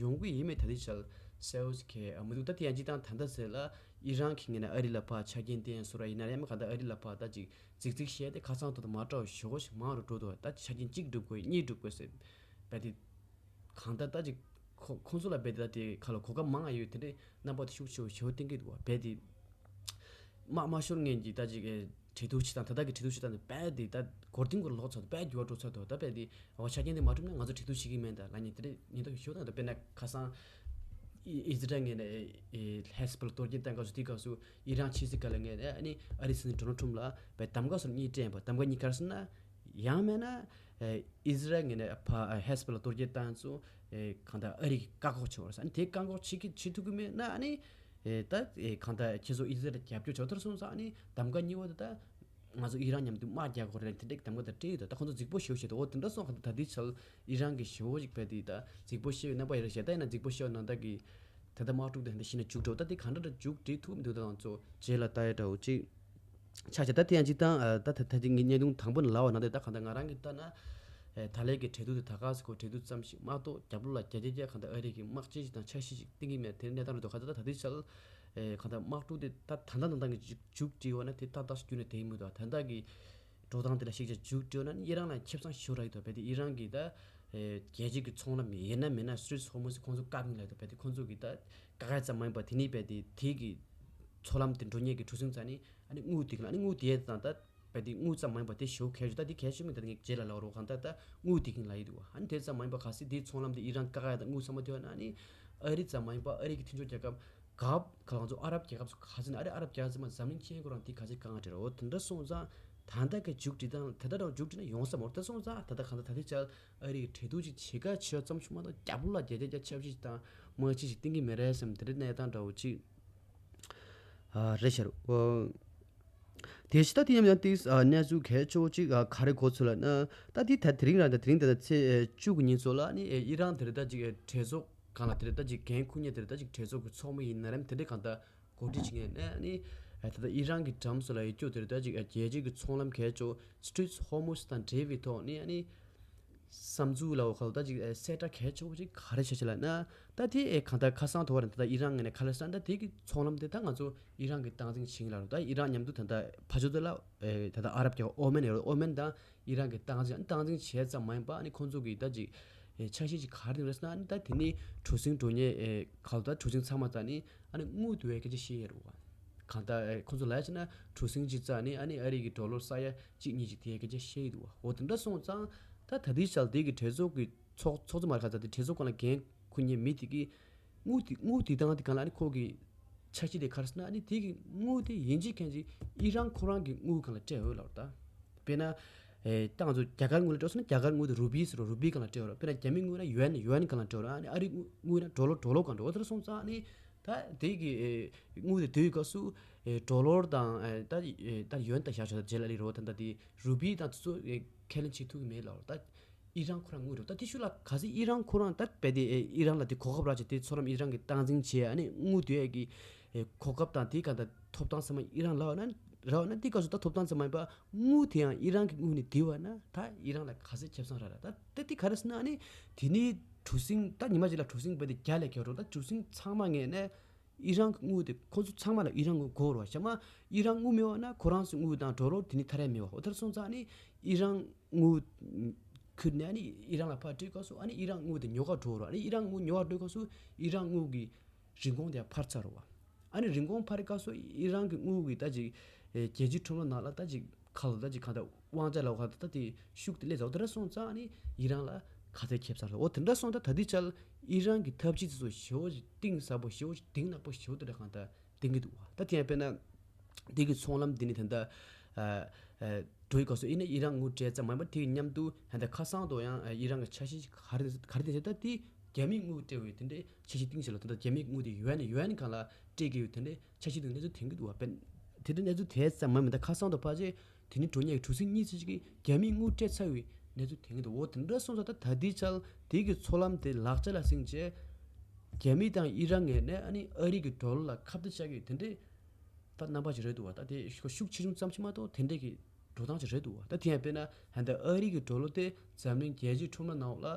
ཡོང་གི་ཡིན་མེད་ད་ལྟའི་ཆར་གསལ་བོ་ཞིག་གས་མི་འདུག་ད་དེ་ཡང་སྤྱིར་བཏང་ད་ལྟ་ཟེར་ལ་ཨི་རན་གྱི་ངོས་ནས་ཨ་རི་ལ་ཕར་ཆ་རྐྱེན་བསྟན་སོ་ར་ཡིན་ན་ཡང་མ་གང་ལྟར་ཨ་རི་ལ་ཕར་ད་ཅིག་རྫིག་རྫིག་བཤད་དེ་ཁ་སང་དུ་མ་འདྲ་བ་ཞོ་ཞིག་མང་རུ་འགྲོ་འདུག་ད་ཆ་རྐྱེན་གཅིག་སྒྲུབ་དགོས་གཉིས་སྒྲུབ་དགོས་ཟེར་བས་དེ་གང་ལྟར་ད་ཅིག་ཁོ་ཁོང་ཚོ་ལ་བས་དེ་ད་དེ་ཁ་ལ་གོ་སྐབས་མང་ང་ཡོད་དེ་འདྲའི་རྣམ་པ་དེ་ཤུགས་ཆེ་བོ་ཞོ་བསྟན་གྱི་འདུག་བས་དེ་དམག་དམག་ཤོར་ངན་གྱི་ད་ཅིག་གྲོས་བསྡུར་བྱེད་སྟངས་ད་ལྟ་གི་གྲོས་བསྡུར་བྱེད་སྟངས་དེ་བས་དེ་ད་གོ་རྟིང་གུ་ལོག་ཚར་དུ་བས་འགྱུར་བ་འགྲོ་ཚར་དུ་ད་བས་དེ་འོ་ཆ་རྐྱེན་དེ་མ་གྲུབ་ན་ང་ཚོ་གྲོས་བསྡུར་བྱེད་ཀྱི་མེད་ད་ལ་ཉིན་དེ་འདྲའི་ཉིན་ཐོ་ཞོ་སྟངས་ད་དཔེར་ན་ཁ་སང་ཨི་ཨི་ཟི་རལ་ངོས་ནས་ཨེ་ཧེ་སི་བྷོ་ལ་གཏོར་སྐྱོན་བཏང་སྐབས་སུ་དེའི་སྐབས་སུ་ཨི་རན་ཕྱི་སྲིད་བཀའ་བློན་ངོས་ནས་ཨ་ནི་ཨ་རིའི་སྲིད་འཛིན་ཌོ་ནལ་ཊམ་ལ་བས་གདམ་ག་སོགས་གཉིས་སྤྲད་པ། གདམ་ག་གཉིས་ག་རེ་ཟེར་ན་ཡང་མིན་ན་ཨེ་ཨི་ཟི་རལ་ངོས་ནས་ཕ་ཨེ་ཧེ་སི་བྷོ་ལ་གཏོར་སྐྱོན་བཏང་ཚུན་ཨེ་གང་ལྟར་ཨ་རི་གིས་བཀག་འགོག་བྱེད་པ་རེད་ཟེར། ཨ་ནི་དེ་བཀག་འགོག་བྱེད་ཀྱི་བྱེད་ཐུབ་ཀྱི་མེད་ན་ཨ་ནི་ཨེ་ད་ཨེ་གང་ལྟར་ཁྱེད་ཚོ་ཨི་ཟི་རལ་རྒྱབ་སྐྱོར་བྱེད་དགོས་རེད་བསམ་སོང་། ཨ་ནི་གདམ་ག་གཉིས་པ་དེ་ད་ང་ཚོ་ཨི་རན་མཉམ་དུ་དམག་རྒྱག་དགོས་རེད་དེ་འདྲའི་གདམ་ག་དེ་སྤྲད་ཡོད་དོ། ད་ཁོང་ཚོ་རྫིག་པོ་ཞེ་པོ་བྱས་དོ། འོ་དེ་འདྲ་སོང་ཁ་ད་ད་ལྟའི་ཆར་ཨི་རན་གྱི་ཞེ་པོ་ཅིག་བས་དེ་ད་རྫིག་པོ་བཤད་པའི་རྣམ་པ་ཡོད་རེད་ཤག་ད་ཡིན་ན་རྫིག་པོ་བཤད་པའི་ནང་ལྟར་གྱི་ད་ལྟ་དམག་འཁྲུག་དེ་འདི་ཤི་ན་མཇུག་འགྲོ། ད་དེ་གང་འདྲ་འདྲ་མཇུག་སྒྲིལ་ཐུབ་མི་འདུག་ད་ང་ཚོ་རྗེས་ལ་ལྟ་ཡ་འདྲ་བོ་ཅིག་ཆ་བཞག་ད་དེ་ཡང་ཅིག་ད་ད་ད་ད་ཅིག་ངའི་བརྙན་ཐུང་དང་པོ་ནས་ལབ་པ་ནང་དེ་ད་གང་ལྟར་ང་རང་གིས་ལྟ་ན། ད་ལན་གྱི་འབྲེལ་གཏུག་དེ་ད་ག་སེ་ཁོ་འབྲེལ་གཏུག་ཙམ་ཞིག་མ་གཏོགས་རྒྱབ་ལོགས་ལ་བརྒྱ་ཆ་བརྒྱ་གང་ལྟར་ཨ་རི་གི་དམག་སྤྱི་ཞིག་དང་འཆར་གཞི་ཞིག་བཏིང་གི་མེད། དེ་གནས་སྟངས་རེད་འདུག་ག་ད་ད་ལྟའི་ཆར་གང་ལྟར་དམག་འཁྲུག་དེ་ད་ད་ལྟ་ད་ལྟ་གི་མཇུག་སྒྲིལ་བ་ན་དེ་ཏག་ཏག་ཞིག་རྒྱུན་ནས་དེ་ཡིན་མི་འདུག་ད་ལྟ་གི་འགྲོ་སྟངས་དེ་ལ་གཞིགས་བྱས་མཇུག་སྒྲིལ་བ་ན་ཨི་རན་ལ་ཁེ་བཟང་ཞེ་པོ་རག་གི་འདུག་རྦད་དེ་ཨི་རན་གྱི་ད་རྒྱལ་སྤྱི་གི་ཚོང་ལམ་ཡིན་ན་མིན་ན་སི་ཊེཊ་ཧོར་མུ་ཛི་ཁོང་ཚོ་བཀག་གི་ལབ་འདུག་རྦད་དེ་ཁོང་ཚོ་གི་ད་བཀག་ཡ་ཙམ་མ་ཡིན་པར་དེ་ནས་རྦད་དེ་དེ་གི་ཚོང་ལམ་དེ་འགྲོ་མཁན་གྱི་གྲུ་གཟིངས་རྩ་ནས་ཨ་ནི་དངུལ་དེ་གི་ཨ་ནི་དངུལ་དེ་དང་ད་རྦད་དེ་དངུལ་ཙམ་མ་ཡིན་པར་དེ་ཞེ་པོ་གལ་ཆེ། ད་དེ་གལ་ཆེ་མིན་ད་དེ་ངས་རྗེས་ལ་ལབ་རོགས། གང་ལྟར་ད་དངུལ་དེ་གི་ལབ་ཡི་འདུག་ཨ་ནི་དེ་ཙམ་མ་ཡིན་པར་གལ་སྲིད་དེའི་ཚོང་ལམ་དེ་ཨི་རན་བཀག་ཡ་དང་དངུལ་ཚང་མ་དེ་བ་ན་ཨ་ནི་ཨ་རི་ཙམ་མ་ཡིན་པར་ཨ་རི་གི་མཐུན་ཕྱོགས་རྒྱལ་ཁབ་ག་ག་ལ་ང་ཚོ་ཨ་རབ་རྒྱལ་ཁབ་སུ་ག་ཚོད་ནས་ཨ་རི་ཨ་རབ་རྒྱལ་ཁབ་ཚང་མ་འཛམ་གླིང་ཁྱེད་ཁོ་རང་དེ་ག་ཚོད་གང་འདྲ་རོ། དེ་འདྲ་སོང་ཙང་ད་ལྟ་གི་མཇུག་སྒྲིལ་སྟངས་ད་ལྟ་རང་མཇུག་སྒྲིལ་ན་ཡོང་ས་མ་རེད། ད་སོང་ཙང་ད་ལྟ་གང་ལྟར་ད་ལྟའི་ཆར་ཨ་རི་གི་འབྲེལ་གཏུག་ཅིག་བྱེད་ག་བྱེད་ཡ་ཙམ་ཞིག་མ་གཏོགས་རྒྱབ་ལོགས་ལ་བརྒྱ་ཆ་བརྒྱ་ཆབ་སྲིད་དང་དམག་སྤྱི་ཞིག་བཏིང་གི་མེད་རེད་བསམ་དེ་འདྲའི་གནས་སྟངས་འདྲ་བོ་ཅིག་ཨ་རེད་ཤག་རོ། དེ་ཕྱི་ད་དེ་ཡང་ཡང་ཏིས་ཨ་གནས་ཚུལ་གལ་ཆེ་བོ་ཅིག་ཨ་ག་རེ་གོ་ཚུལ་ལ་ན་ད་དེ་ད་དེ་རིང་རང་ད་དེ་རིང་ད་ད་ཚེས་བཅུ་གི་ཉིན་ཚོ་ལ་ནི་ཨི་རན་དེ་རེད་ད་ཅིག་གྲོས་ཚོགས་གང་ལ་དེ་རེད་ད་ཅིག་འགན་འཁུར་མཁན་དེ་རེད་ད་ཅིག་གྲོས་ཚོགས་ཀྱི་ཚོགས་མི་ཡིན་ན་རམ་དེ་འདྲས་གང་ལྟར་གོ་སྒྲིག་བྱེད་མཁན་ནི་ཨ་ནི་ད་ལྟ་ཨི་རན་གྱི་འགྲམ་སོ་ལ་ཡོད་རྒྱུ་དེ་རེད་ད་ཅིག་རྒྱལ་སྤྱི་གི་ཚོང་ལམ་གལ་ཆེ་བོ་སི་ཊྲེཊ་ཧོར་མུ་ཛི་དང་འབྲེལ་བའི་ཐོག་ནི་ཨ་ནི་བསམ་ཚུལ་ལ་འོ་ཁ་ལོ་ད་ཅིག་གསལ་བསྒྲགས་གལ་ཆེ་བོ་ཅིག་ག་རེ་བྱས་བྱས་ལ་ན་ད་དེ་ཨེ་གང་ལྟར་ཁ་སང་དོ་བར་ད་ལྟ་ཨི་རན་ངོས་ནས་ཁ་ལ་སན་ད་དེ་གི་ཚོང་ལམ་དེ་ད་ང་ཚོ་ཨི་རན་གྱི་སྟངས་འཛིན་བྱེད་ཀྱི་ལ་རུ་ད་ཨི་རན་མཉམ་དུ་ད་ལྟ་ཕ་ཆོ་དེ་ལ་ཨེ་ད་ལྟ་ཨ་རབ་རྒྱལ་ཁབ་ཨོ་མན་ཡོད་རེད། ཨོ་མན་དང་ཨི་རན་གྱི་སྟངས་འཛིན་སྟངས་འཛིན་བྱས་ཙམ་མ་ཡིན་པ་ཨ་ནི་ཁོང་ཚོ་གི་ད་ཅིག་ཨེ་འཆར་གཞི་ཅིག་ག་རེ་རེད་ཟེར་ན་ཨ་ནི་ད་དེ་ནི་གྲུ་གཟིངས་འགྲོ་མཁན་ཨེ་ག་ལ་ད་གྲུ་གཟིངས་ཚང་མ་ད་ནི་ཨ་ནི་དངུལ་བསྡུ་བའི་སྐད་ཆ་བཤད་ཡོད་རེད་བ། གང་ལྟར་ཨེ་ཁོང་ཚོ་ལ་ཡ་བྱས་ན་གྲུ་གཟིངས་གཅིག་རྩ་ནི་ཨ་ནི་ཨ་རི་གི་ཌོ་ལར་ས་ཡ་གཅིག་གཉིས་ཅིག་དེའི་སྐད་ཆ་བཤད་ཡི་འདུག་བ། འོ་དེ་འདྲ་སོང་ཙང་ད་ད་ལྟའི་ཆར་དེ་གི་གྲོས་ཚོགས་ཀྱི་ཚོགས་ཚོགས་གཙོ་མ་རེད་ག་ད་དེ་གྲོས་ཚོགས་སྒང་ལ་འགན་འཁུར་མཁན་མི་དེ་གི་དངུལ་དེ་དངུལ་དེ་དང་དེ་གང་ལ་ཨ་ནི་ཁོ་གི་འཆར་གཞི་དེ་ག་རེ་ཟེར་ན་ཨ་ནི་དེ་གི་དངུལ་དེ་ཡིན་གཅིག་མིན་གཅིག་ཨི་རན་ཁོ་རང་གི་དངུལ་སྒང་ལ་སྤྲད་འོས་ལབ་རེད་ད། དཔེར་ན། ཨེ་ད་ང་ཚོ་རྒྱ་གར་དངུལ་ལ་སྤྲད་སོང་ན་རྒྱ་གར་དངུལ་དེ་རུ་པི་ཟེར་རོ། རུ་པི་སྒང་ལ་སྤྲད་འོས་རེད། དཔེར་ན་རྒྱ་མི་དངུལ་ན་ཡུ་ཨེན་ཡུ་ཨེན་སྒང་ལ་སྤྲད་འོས་རེད། ཨ་ནི་ཨ་རི་དངུལ་ན་ཌོ་ལར་ཌོ་ལར་སྒང་འགྲོ་འོ་དེ་འདྲ་སོང་ཙང་ཨ་ནི་ད་དེ་གི་ཨེ་དངུལ་དེ་དུས་སྐབས་སུ་ཨེ་ཌོ་ལར་དང་ཨེ་ད་ཨེ་ད་ཡུ་ཨེན་ད་བཞག་ཆོག་ད་རྗེས་ལ་ལི་རོ་ད་ད་དེ་རུ་པི་དང་དེ་ཚོ་ཨེ་ཁས་ལེན་བྱེད་ཐུབ་ཀྱི་མེད་ལབ་རེད་ད། ཨི་རན་ཁོ་རང་དངུལ་རེད། ད་དེ་ཤུ་ལ་ག་ཚོད་ཨི་རན་ཁོ་རང་ད་རྦད་དེ་ཨེ་ཨི་རན་ལ་དེ་གོ་སྐབས་རག་བྱས་དེ་ཚོང་ལམ་ཨི་རན་གྱི་སྟངས་འཛིན་བྱས་ཨ་ནི་དངུལ་བསྡུ་ཡས་ཀྱི་ཨེ་གོ་སྐབས་དང་དེ་ག་ད་ཐོབ་ཐང་ཚང་མ་ཨི་རན་ལ་བ་ན་རག་ན་དེ་སྐབས་སུ་ད་ཐོབ་ཐང་ཚང་མ་ཡིན་པ་དངུལ་དེ་ཡང་ཨི་རན་གྱི་དངུལ་ནས་བསྡུས་པ་ན་ད་ཨི་རན་ལ་ག་ཚོད་ཁེ་བཟང་རག་ར། ད་ད་དེ་ག་རེ་ཟེར་ན་ཨ་ནི་དེ་ནི་གྲུ་གཟིངས་ད་ཉི་མ་གཅིག་ལ་གྲུ་གཟིངས་རྦད་དེ་བརྒྱ་ལས་བརྒལ་འགྲོ། ད་གྲུ་གཟིངས་ཚང་མ་ངེས་ནས། ཨི་རན་གྱི་དངུལ་དེ་ཁོ་ཚོ་ཚང་མ་ལ་ཨི་རན་དངུལ་དགོས་རེད་བ། ཞག་མ་ཨི་རན་དངུལ་མེད་པ་ན་ཁོ་རང་ཚོའི་དངུལ་དང་ཌོ་ལར་དེ་ནི་ཐར་ཡ་མེད་པ། འོ་དེར་སོང་ཙང་ཨ་ནི་ཨི་རན་དངུལ་ཁུར་ནས་ཨ་ནི་ཨི་རན་ལ་ཕར་སྤྲད་སྐབས་སུ་ཨ་ནི་ཨི་རན་དངུལ་དེ་ཉོ་ག་འགྲོ་རེད། ཨ་ནི་ཨི་རན་དངུལ་ཉོ་ག་འགྲོ་སྐབས་སུ་ཨི་རན་དངུལ་གྱི་རིན་གོང་དེ་ཡང་འཕར་ཚར་རེད་བ། ཨ་ནི་རིན་གོང་འཕར་སྐབས་སུ་ཨི་རན་གྱི་དངུལ་གྱི་ད་ཅིག་ཨེ་རྒྱལ་སྤྱིའི་ཁྲོམ་ལ་ནང་ལ་ད་ཅིག་ཁ་ལོ་ད་ཅིག་གང་ལྟར་དབང་ཆ་ལ་ག་ད་ད་དེ་ཤུགས་དེ་སླེབས་ཚར། འོ་དེ་འདྲ་སོང་ཙང་ཨ་ནི་ཨི་རན་ལ་ག་ཚད་ཁེབས་ཚར་ལ། འོ་དེ་འདྲ་སོང་ཙང་ད་ལྟའི་ཆར་ཨི་རན་གྱི་འཐབ་ཇུས་དེ་ཚོ་ཞེ་པོ་ཅིག་གཏིང་ཟབ་པོ་ཞེ་པོ་ཅིག་གཏིང་ནག་པོ་ཞེ་པོ་དེ་འདྲ་གང་ལྟར་བསྟན་གྱི་འདུག་བ། ད་དེ་ཡང་དཔེར་ན་དེ་གི་ཚོང་ལམ་དེ་ནི་ད་ལྟ་ཨ་ཨ་འགྲོ་ཡི་སྐབས་སུ་ཨི་ནི་ཨི་རན་དངུལ་སྤྲད་ཙམ་མ་ཡིན་པར་དེ་གི་མཉམ་དུ་ད་ལྟ་ཁ་སང་དུ་ཡང་ཨི་རན་གྱི་འཆར་གཞི་ག་རེ་ག་རེ་དེ་བྱས་ད་དེ་རྒྱ་མིའི་དངུལ་སྤྲད་འོས་དེ་འདྲའི་འཆར་གཞི་བཏིང་ཟེར་ལ། ད་ལྟ་རྒྱ་མིའི་དངུལ་དེ་ཡུ་ཨེན་ཡུ་ཨེན་སྒང་ལ་སྤྲད་ཀྱི་ཡོད་དེ་འདྲའི་འཆར་གཞི་དེ་གནས་ཚུལ་ཐོན་གྱི་འདུག་བ། དཔེར་དེ་འདྲའི་གནས་ཚུལ་དེ་ཙམ་མ་མིན་ད་ཁ་སང་དུ་ཕལ་ཆེར་དེ་ནི་འགྲོ་མཁན་གྱི་གྲུ་གཟིངས་གཉིས་ཙམ་ཞིག་གིས་རྒྱ་མིའི་དངུལ་སྤྲད་ཚར་བའི་གནས་ཚུལ་ཐོན་གྱི་འདུག་འོ་དེ་འདྲ་སོང་ཙང་ད་ད་ལྟའི་ཆར་དེ་གི་ཚོང་ལམ་དེ་ལག་ཆ་ལ་ཟིན་རྗེས་རྒྱ་མི་དང་ཨི་རན་ངོས་ནས་ཨ་ནི་ཨ་རི་གི་ཌོ་ལར་ལ་ཁ་གཏད་བཅག་གི་ཡོད་དེ་འདྲའི་ད་རྣམ་པ་ཞིག་རེད་འདུག་བ། ད་དེ་ཤུགས་ཆེ་ཆུང་ཙམ་ཞིག་མ་གཏོགས་དེ་འདྲའི་གི་འགྲོ་སྟངས་ཅིག་རེད་འདུག་བ། ད་དེ་ཡང་དཔེར་ན་ད་ལྟ་ཨ་རི་གི་ཌོ་ལར་དེ་འཛམ་གླིང་རྒྱལ་སྤྱིའི་ཁྲོམ་ར་ནང་ལ་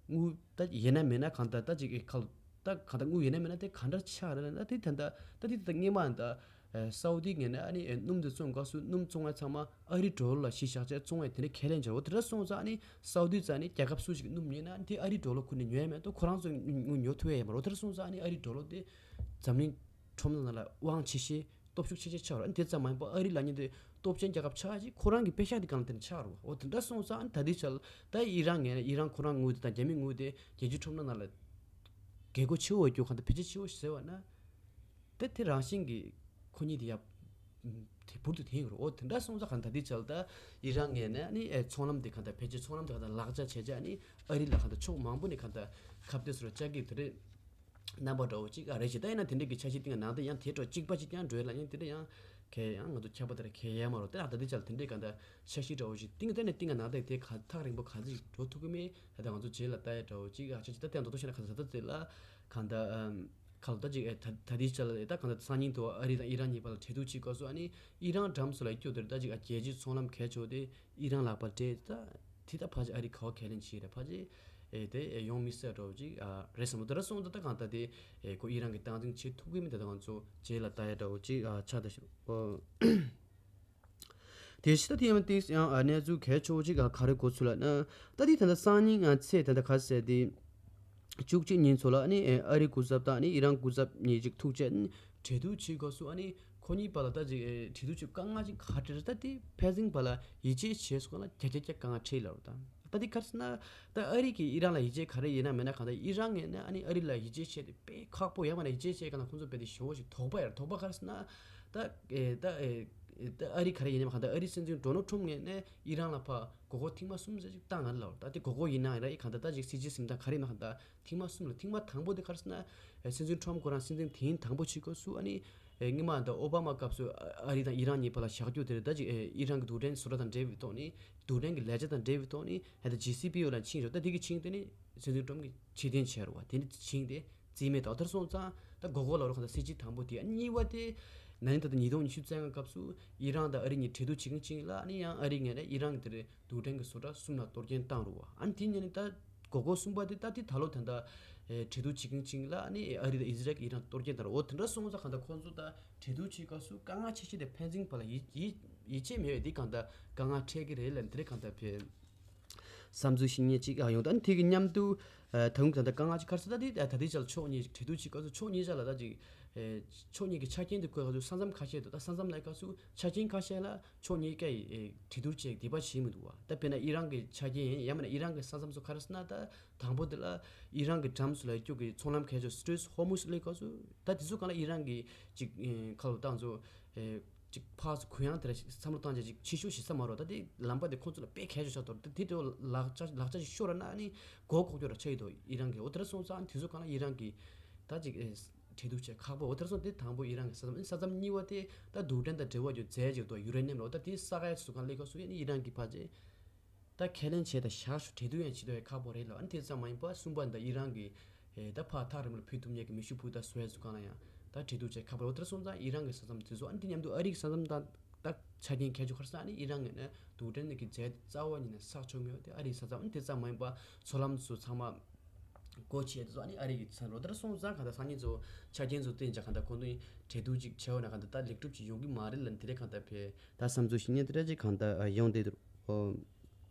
དངུལ་ད་ཡོད་ན་མེད་ན་གང་ལྟར་ད་ཅིག་གི་ཁ་ལོ་ད་གང་ལྟར་དངུལ་ཡོད་ན་མེད་ན་དེ་ག་འདྲ་ཆགས་རེད་ལབ་ན་དེ་ད་ལྟ་ད་དེ་ད་སྔོན་མ་ད་སའུ་དི་ངོས་ནས་ཨ་ནི་སྣུམ་དེ་བཙོང་སྐབས་སུ་སྣུམ་བཙོང་བ་ཚང་མ་ཨ་རི་ཌོ་ལར་ལ་གཞི་བཞག་བྱས་བཙོང་བའི་དེ་འདྲ་ཁས་ལེན་བྱས། འོ་དེ་འདྲ་སོང་ཙང་ཨ་ནི་སའུ་དི་རྩ་ནས་རྒྱལ་ཁབ་སུ་ཞིག་གི་སྣུམ་ཉོས་ན་དེ་ཨ་རི་ཌོ་ལར་ཁུར་ནས་ཉོས་མེད་དུ་ཁོ་རང་ཚོ་དངུལ་ཉོ་ཐུབ་ཡ་ཡོད་མ་རེད། འོ་དེ་འདྲ་སོང་ཙང་ཨ་ནི་ཨ་རི་ཌོ་ལར་དེ་འཛམ་གླིང་ཁྲོམ་ནང་ལ་དབང་ཆེ་ཤོས་སྟོབས་ཤུགས་ཆེ་ཤོས་ཆགས་རེད། དེ་ཙམ་མ་ཡིན་པར་ཨ་རི་ལབ་མཁན་དེ་སྟོབས་ཆེན་རྒྱལ་ཁབ་ཆགས་ཤིག་ཁོ་རང་གི་པེ་ཤག་དེ་གང་དེ་ཆགས་རེད་བ། འོ་དེ་འདྲ་སོང་ཙང་ཨ་ནི་ད་ལྟའི་ཆར་ད་ཨི་རན་ངོས་ནས་ཨི་རན་ཁོ་རང་དངུལ་དེ་དང་རྒྱ་མིའི་དངུལ་དེ་རྒྱལ་སྤྱིའི་ཁྲོམ་ར་ནང་ལ་རྒྱལ་སྒོ་ཆེ་བོ་རྒྱུ་གང་ལྟར་འཕེལ་རྒྱས་ཆེ་བོ་ཟེར་བ་ན་དེ་དེ་རང་བཞིན་གྱི་ཁོ་གཉིས་དེ་ཡ་དེ་འབུར་དུ་ཐོན་ཡོད་རེད། འོ་དེ་འདྲ་སོང་ཙང་གང་ད་ལྟའི་ཆར་ད་ཨི་རན་ངོས་ནས་ཨ་ནི་ཨེ་ཚོང་ལམ་དེ་གང་ལྟར་འཕེལ་རྒྱས་ཚོང་ལམ་དེ་གང་ལྟར་ལག་ཆ་བྱས་བྱས་ཨ་ནི་ཨ་རི་ལ་གང་ལྟར་ཕྱོགས་མང་པོ་ནས་གང་ལྟར་ཁ་གཏད་བཟོ་འདྲ་བཅའ་གི་དེ་རེད། རྣམ་པ་འདྲ་བོ་གཅིག་ཨ་རེད་ཅེས་ད་ཡིན་ན་དེ་འདྲ་གི་འཆར་གཞི་སྟེང་ནང་དེ་ཡང་དེ་འགྲོ་གཅིག་པ་གཅིག་རྐྱང་འགྲོ་ཡ་ལ་ཡང་དེ་འདྲ་ཡང་གལ་ཡང་ང་ཚོ་ཁྱབ་པ་དེ་ལ་གལ་ཡ་མ་རོ། དེ་ཡང་ད་ལྟའི་ཆར་དེ་འདྲའི་གང་ལྟར་འཆར་གཞི་འདྲ་བོ་ཞིག་སྟེང་དེ་ནས་སྟེང་ནང་དེ་དེ་ག་ཐག་རིང་པོ་ག་ཚོད་ཅིག་འགྲོ་ཐུབ་ཀྱི་མེད། ད་ལྟ་ང་ཚོ་རྗེས་ལ་ལྟ་ཡ་འདྲ་བོ་གཅིག་ཨ་འཆར་གཞི་ད་ལྟ་མདོར་བསྡུས་བཤད་ན་ག་ཚོད་ད་དེ་ལ་གང་ལྟར་ཁ་ལོ་ད་ཅིག་ད་ད་ལྟའི་ཆར་ལ་ད་གང་ལྟར་སང་ཉིན་དུ་ཨ་རི་དང་ཨི་རན་གཉིས་བར་ལ་གྲོས་བསྡུར་བྱེད་དགོས་སོ། ཨ་ནི་ཨི་རན་འགྲམ་སོ་ལ་སྐྱོ་དེར་ད་ཅིག་ཨ་རྒྱལ་སྤྱིའི་ཚོང་ལམ་གལ་ཆེ་བ་དེ་ཨི་རན་ལག་པར་སྤྲད་ད། དེ་ད་ཕལ་ཆེར་ཨ་རི་ག་བ་ཁས་ལེན་བྱེད་རེད། ཕལ་ཆེར་ཨེ་དེ་ཨེ་ཡོང་མི་སྲིད་འདྲ་བོ་ཅིག་ཨ་རེད་བསམ་འདུག། དེ་འདྲ་སོང་ཙང་ད་གང་ལྟར་དེ་ཨེ་ཁོ་ཨི་རན་གྱི་སྟངས་འཛིན་བྱེད་ཐུབ་ཀྱི་མིན། ད་ལྟ་ང་ཚོ་རྗེས་ལ་ལྟ་ཡ་འདྲ་བོ་ཅིག་ཨ་ཆགས་ད་ཤི། ཨོ། དེ་ཕྱི་ད་དེ་ཡང་ཏིག་ཡང་ཨ་གནས་ཚུལ་གལ་ཆེ་བོ་ཅིག་ཨ་ག་རེ་གོ་ཚུལ་ལབ་ན། ད་དེ་ད་ལྟ་སང་ཉིན་ང་ཚེས་ད་ལྟ་ག་ཟེར་དེ། བཅུ་གཅིག་ཉིན་ཚོ་ལ་ཨ་ནི་ཨ་རི་སྐུ་ཚབ་དང་ཨ་ནི་ཨི་རན་སྐུ་ཚབ་གཉིས་ཅིག་ཐུག་བྱས་ཨ་ནི་གྲོས་བསྡུར་བྱེད་སྐབས་སུ་ཨ་ནི་ཁོ་གཉིས་བར་ལ་ད་ཅིག་ཨེ་གྲོས་བསྡུར་བྱེད་དཀའ་ངལ་ཅིག་ག་རེ་རེད། ད་དེ་ཕན་ཚུན་བར་ལ་ཡིད་ཆེས་བྱས་སོང་ན་བརྒྱ་ཆ་བརྒྱ་དཀའ་ངལ་འཕྲད་ལབ་རེད། ད་ད་དེ་ག་རེ་ཟེར་ན། ད་ཨ་རི་གིས་ཨི་རན་ལ་ཡིད་ཆེས་ག་རེ་ཡིན་ན་མེད་ན་གང་ལྟར་ཨི་རན་ངོས་ནས་ཨ་ནི་ཨ་རི་ལ་ཡིད་ཆེས་བྱས་ཏེ་དཔེ་ཁག་པོ། ཡང་མིན་ན་ཡིད་ཆེས་བྱས་གང་ལྟར་ཁོང་ཚོ་དཔེ་དེ་ཞེ་བོ་ཞིག་དོགས་པ་ཡོད་རེད། དོགས་པ་ག་རེ་ཟེར་ན། ད་ཨེ་ད་ཨེ་ད་ཨ་རི་ག་རེ་ཡིན་ནའི་གང་ལྟར་ཨ་རིའི་སྲིད་འཛིན་ཌོ་ནལ་ཊམ་ཕ་གིས་ནས་ཨི་རན་ལ་ཕར་མགོ་སྐོར་ཐེངས་མ་གསུམ་ཙམ་ཅིག་བཏང་ཡོད་རེད་ལབ། ད་དེ་མགོ་སྐོར་ཡིན་ན་ཡང་ར་ཨི་གང་ལྟར་ད་ཅིག་སྲིད་ཇུས་ཟིན་སྟངས་ག་རེ་ཡིན་ན་གང་ལྟར་ཐེངས་མ་གསུམ་ལ། ཐེངས་མ་དང་པོ་དེ་ག་རེ་ཟེར་ན། ཨེ་སྲིད་འཛིན་ཊམ་ཕ་ཁོ་རང་སྲིད་འཛིན་དེའི་དང་པོ་བྱེད་སྐབས་སུ་ཨ་ནི་ཨེ་སྔོན་མ་ད་ཨོ་བྷ་མ་སྐབས་སུ་ཨ་རི་དང་ཨི་རན་གཉིས་བར་ལ་བཞག་རྒྱུ་དེ་རེད། ད་ཅིག་ཨེ་ཨི་རན་གྱི་རྡུལ་ཕྲན་བཟོ་གྲྭ་དང་འབྲེལ་བའི་ཐོག་ནས། རྡུལ་ཕྲན་གྱི་ལས་བྱ་དང་འབྲེལ་བའི་ཐོག་ནས་ཨེ་ད་ཇེ་སི་པི་ཨོ་ལ་ཕྱིན་རེད། ད་དེ་གི་ཕྱིན་དེ་ནི་སྲིད་འཛིན་ཊམ་ཕ་གིས་ཕྱིར་འཐེན་བྱས་རེད་བ། དེ་ནི་ཕྱིན་དེ། རྩིས་མེད་དོ། དེར་སོང་ཙང་ད་མགོ་སྐོར་ལབ་རོགས་གང་ལྟར་སྲིད་ཇུས་དང་པོ་དེ། གཉིས་པ་དེ་ན་ནིང་ད་ལྟ་ཉིས་སྟོང་ཉི་ཤུ་རྩ་ལྔ་སྐབས་སུ་ཨི་རན་དང་ཨ་རི་གཉིས་གྲོས་བསྡུར་བྱེད་མཁན་གཅིག་ལ་ཨ་ནི་ཡང་ཨ་རི་ངོས་ནས་ཨི་རན་གྱི་དེར་རྡུལ་ཕྲན་གྱི་བཟོ་གྲྭ་གསུམ་ལ་གཏོར་སྐྱོན་བཏང་རུ་བ། ཨ་ནི་དེ་ཉིན་ནི་ད་མགོ་སྐོར་གསུམ་པ་དེ་ད་དེ་ད་ལོ་ད་ལྟ་གྲོས་བསྡུར་བྱེད་མཁན་གཅིག་ལ་ཨ་ནི་ཨ་རི་དང་ཨི་ཟི་རལ་གྱིས་ཨི་རན་གཏོར་སྐྱོན་བཏང་རུ། འོ་དེ་འདྲ་སོང་ཙང་གང་ལྟར་ཁོང་ཚོ་ད་གྲོས་བསྡུར་བྱེད་སྐབས་སུ་དཀའ་ངལ་ཆེ་ཤོས་དེ་ཕན་ཚུན་བར་ལ་ཡིད་ཡིད་ཡིད་ཆེས་མེད་པའི་དེ་གང་ལྟར་དཀའ་ངལ་འཕྲད་ཀྱི་རེད་ལབ། དེ་རེད། གང་ལྟར་བས། བསམ་ཚུལ་བཤད་མཁན་གཅིག་ཨ་ཡོང་། ད་ནི་དེ་གི་མཉམ་དུ་ཨ་ད་དུང་ད་ལྟ་དཀའ་ངལ་ཅིག་ག་རེ་ཟེར། ད་དེ་ད་ལྟའི་ཆར་ཕྱོགས་གཉིས་གྲོས་བསྡུར་བྱེད་སྐབས་སུ་ཕྱོགས་གཉིས་ཆར་ལ་ད་ཅིག་ཨེ་ཕྱོགས་གཉིས་ཀྱི་ཆ་རྐྱེན་དེ་བཀོད་སྐབས་སུ་ས་མཚམས་ཁ་ཤས་འདུག། ད་ས་མཚམས་ལབ་སྐབས་སུ་ཆ་རྐྱེན་ཁ་ཤས་ལ་ཕྱོགས་གཉིས་ཀས་ཨེ་གྲོས་བསྡུར་བྱས་དེ་བ་བྱེད་མི་འདུག་བ། ད་དཔེར་ན་ཨི་རན་གྱི་ཆ་རྐྱེན་ཡིན། ཡང་མིན་ན་ཨི་རན་གྱི་ས་མཚམས་སུ་ག་རེ་ཟེར་ན། ད་དང་པོ་དེ་ལ་ཨི་རན་གྱི་འགྲམ་སུ་ལ་སྐྱོད་ཀྱི་ཚོང་ལམ་གལ་ཆེ་སི་ཊྲེཊ་ཧོར་མུཛ་ལབ་སྐབས་སུ། ད་དེ་ཚོ་གང་ལ་ཨི་རན་གྱིས་ཅིག་ཨེ་ཁ་ལོ་བཏང་ཚོ་ཨེ། ཅིག་ཕར་ཚུར་གུ་ཡངས་དེ་འདྲ་ཞིག་བསམ་བློ་བཏང་བྱས་ཅིག་ཕྱི་བཤོལ་བྱེད་ས་མ་རེད། ད་དེ་ལམ་པ་དེ་ཁོང་ཚོ་ལ་དཔེ་གལ་ཆེ་ཤོས་ཆགས་འདུག། ད་དེ་དེ་ལག་ཆ་ལག་ཆ་ཞིག་ཤོར་ན་ཨ་ནི་མགོ་འཁོར་རྒྱུ་ར་ཆགས་ཀྱི་འདུག་ཨི་རན་གྱི། འོ་དེ་འདྲ་སོང་ཙང་དེ་ཚོ་གང་ལ་ཨི་རན་གྱིས་ད་ཅིག་ཨེ་གྲོས་བསྡུར་བྱེད་ཁག་པོ། འོ་དེ་འདྲ་སོང་དེ་དང་པོ་ཨི་རན་གྱི་ས་མཚམས། ཨ་ནི་ས་མཚམས་གཉིས་པ་དེ་ད་རྡུལ་ཕྲན་དང་འབྲེལ་བ་ཡོད་རྫས་ཅིག་འདུག། ཡུ་རེ་ནི་ཡམ་ལ། འོ་ད་དེ་ས་ག་ཡ་སུ་གང་ལས་ཁ་སུ་ཡ་ནི་ཨི་རན་གྱིས་ཕར་ཅིག་ད་ཁས་ལེན་བྱས་ད་བཞག་ཤོག། གྲོས་བསྡུར་ཡང་བྱེད་དུ་ཡང་ཁག་པོ་རེད་ལ། ཨ་ནི་དེ་ཙམ་མ་ཡིན་པ་གསུམ་པ་འདི་ཨི་རན་གྱིས་ཨེ་ད་ཕར་ཐག་རིང་པོ་ལ་ཕུད་ཐུབ་མཁན་གྱི་མེ་ཤུགས་འཕུར་མདའ་བཟོ་ཡ་ཚོ་གང་ལ་ཡང་ད་གྲོས་བསྡུར་བྱེད་ཁག་པོ་རེད། འོ་དེ་སོང་ཙང་ཨི་རན་གྱི་ས་མཚམས་དེ་ཚོ། ཨ་ནི་དེ་མཉམ་དུ་ཨ་རི་གི་ས་མཚམས་དང་ད་ཆ་རྐྱེན་གལ་ཆེ་ཁར་སང་ཨ་ནི་ཨི་རན་ངོས་ནས་རྡུལ་ཕྲན་གྱི་རྫས་རྩ་བ་ཉིད་ནས་བསགས་ཆོག་མེད་པ་དེ་ཨ་རིའི་ས་མཚམས། ཨ་ནི་དེ་ཙམ་མ་ཡིན་པ་མཚོ་ལམ་ཚོ་ཚང་མ་སྒོ་ཕྱེ། དེ་ཚོ་ཨ་ནི་ཨ་རི་གི་ས་མཚམས་རེད། འོ་དེ་སོང་ཙང་གང་ལྟར་སང་ཉིན་ཚོ་ཆ་རྐྱེན་ཚོ་བསྟན་བྱ་གང་ལྟར་ཁོང་ཚོས་གྲོས་བསྡུར་ཅིག་བྱས་ཡོད་ན་གང་ལྟར་ད་ལེགས་གྲུབ་ཅིག་ཡོང་གི་མ་རེད་ལབ། དེ་འདྲ་གང་ལྟར་བས་ད་བསམ་ཚུལ་བཤད་མཁན་དེ་འདྲ་ཅིག་གང་ལྟར་ཡོང་བསྡད་འདུག། ཨོ།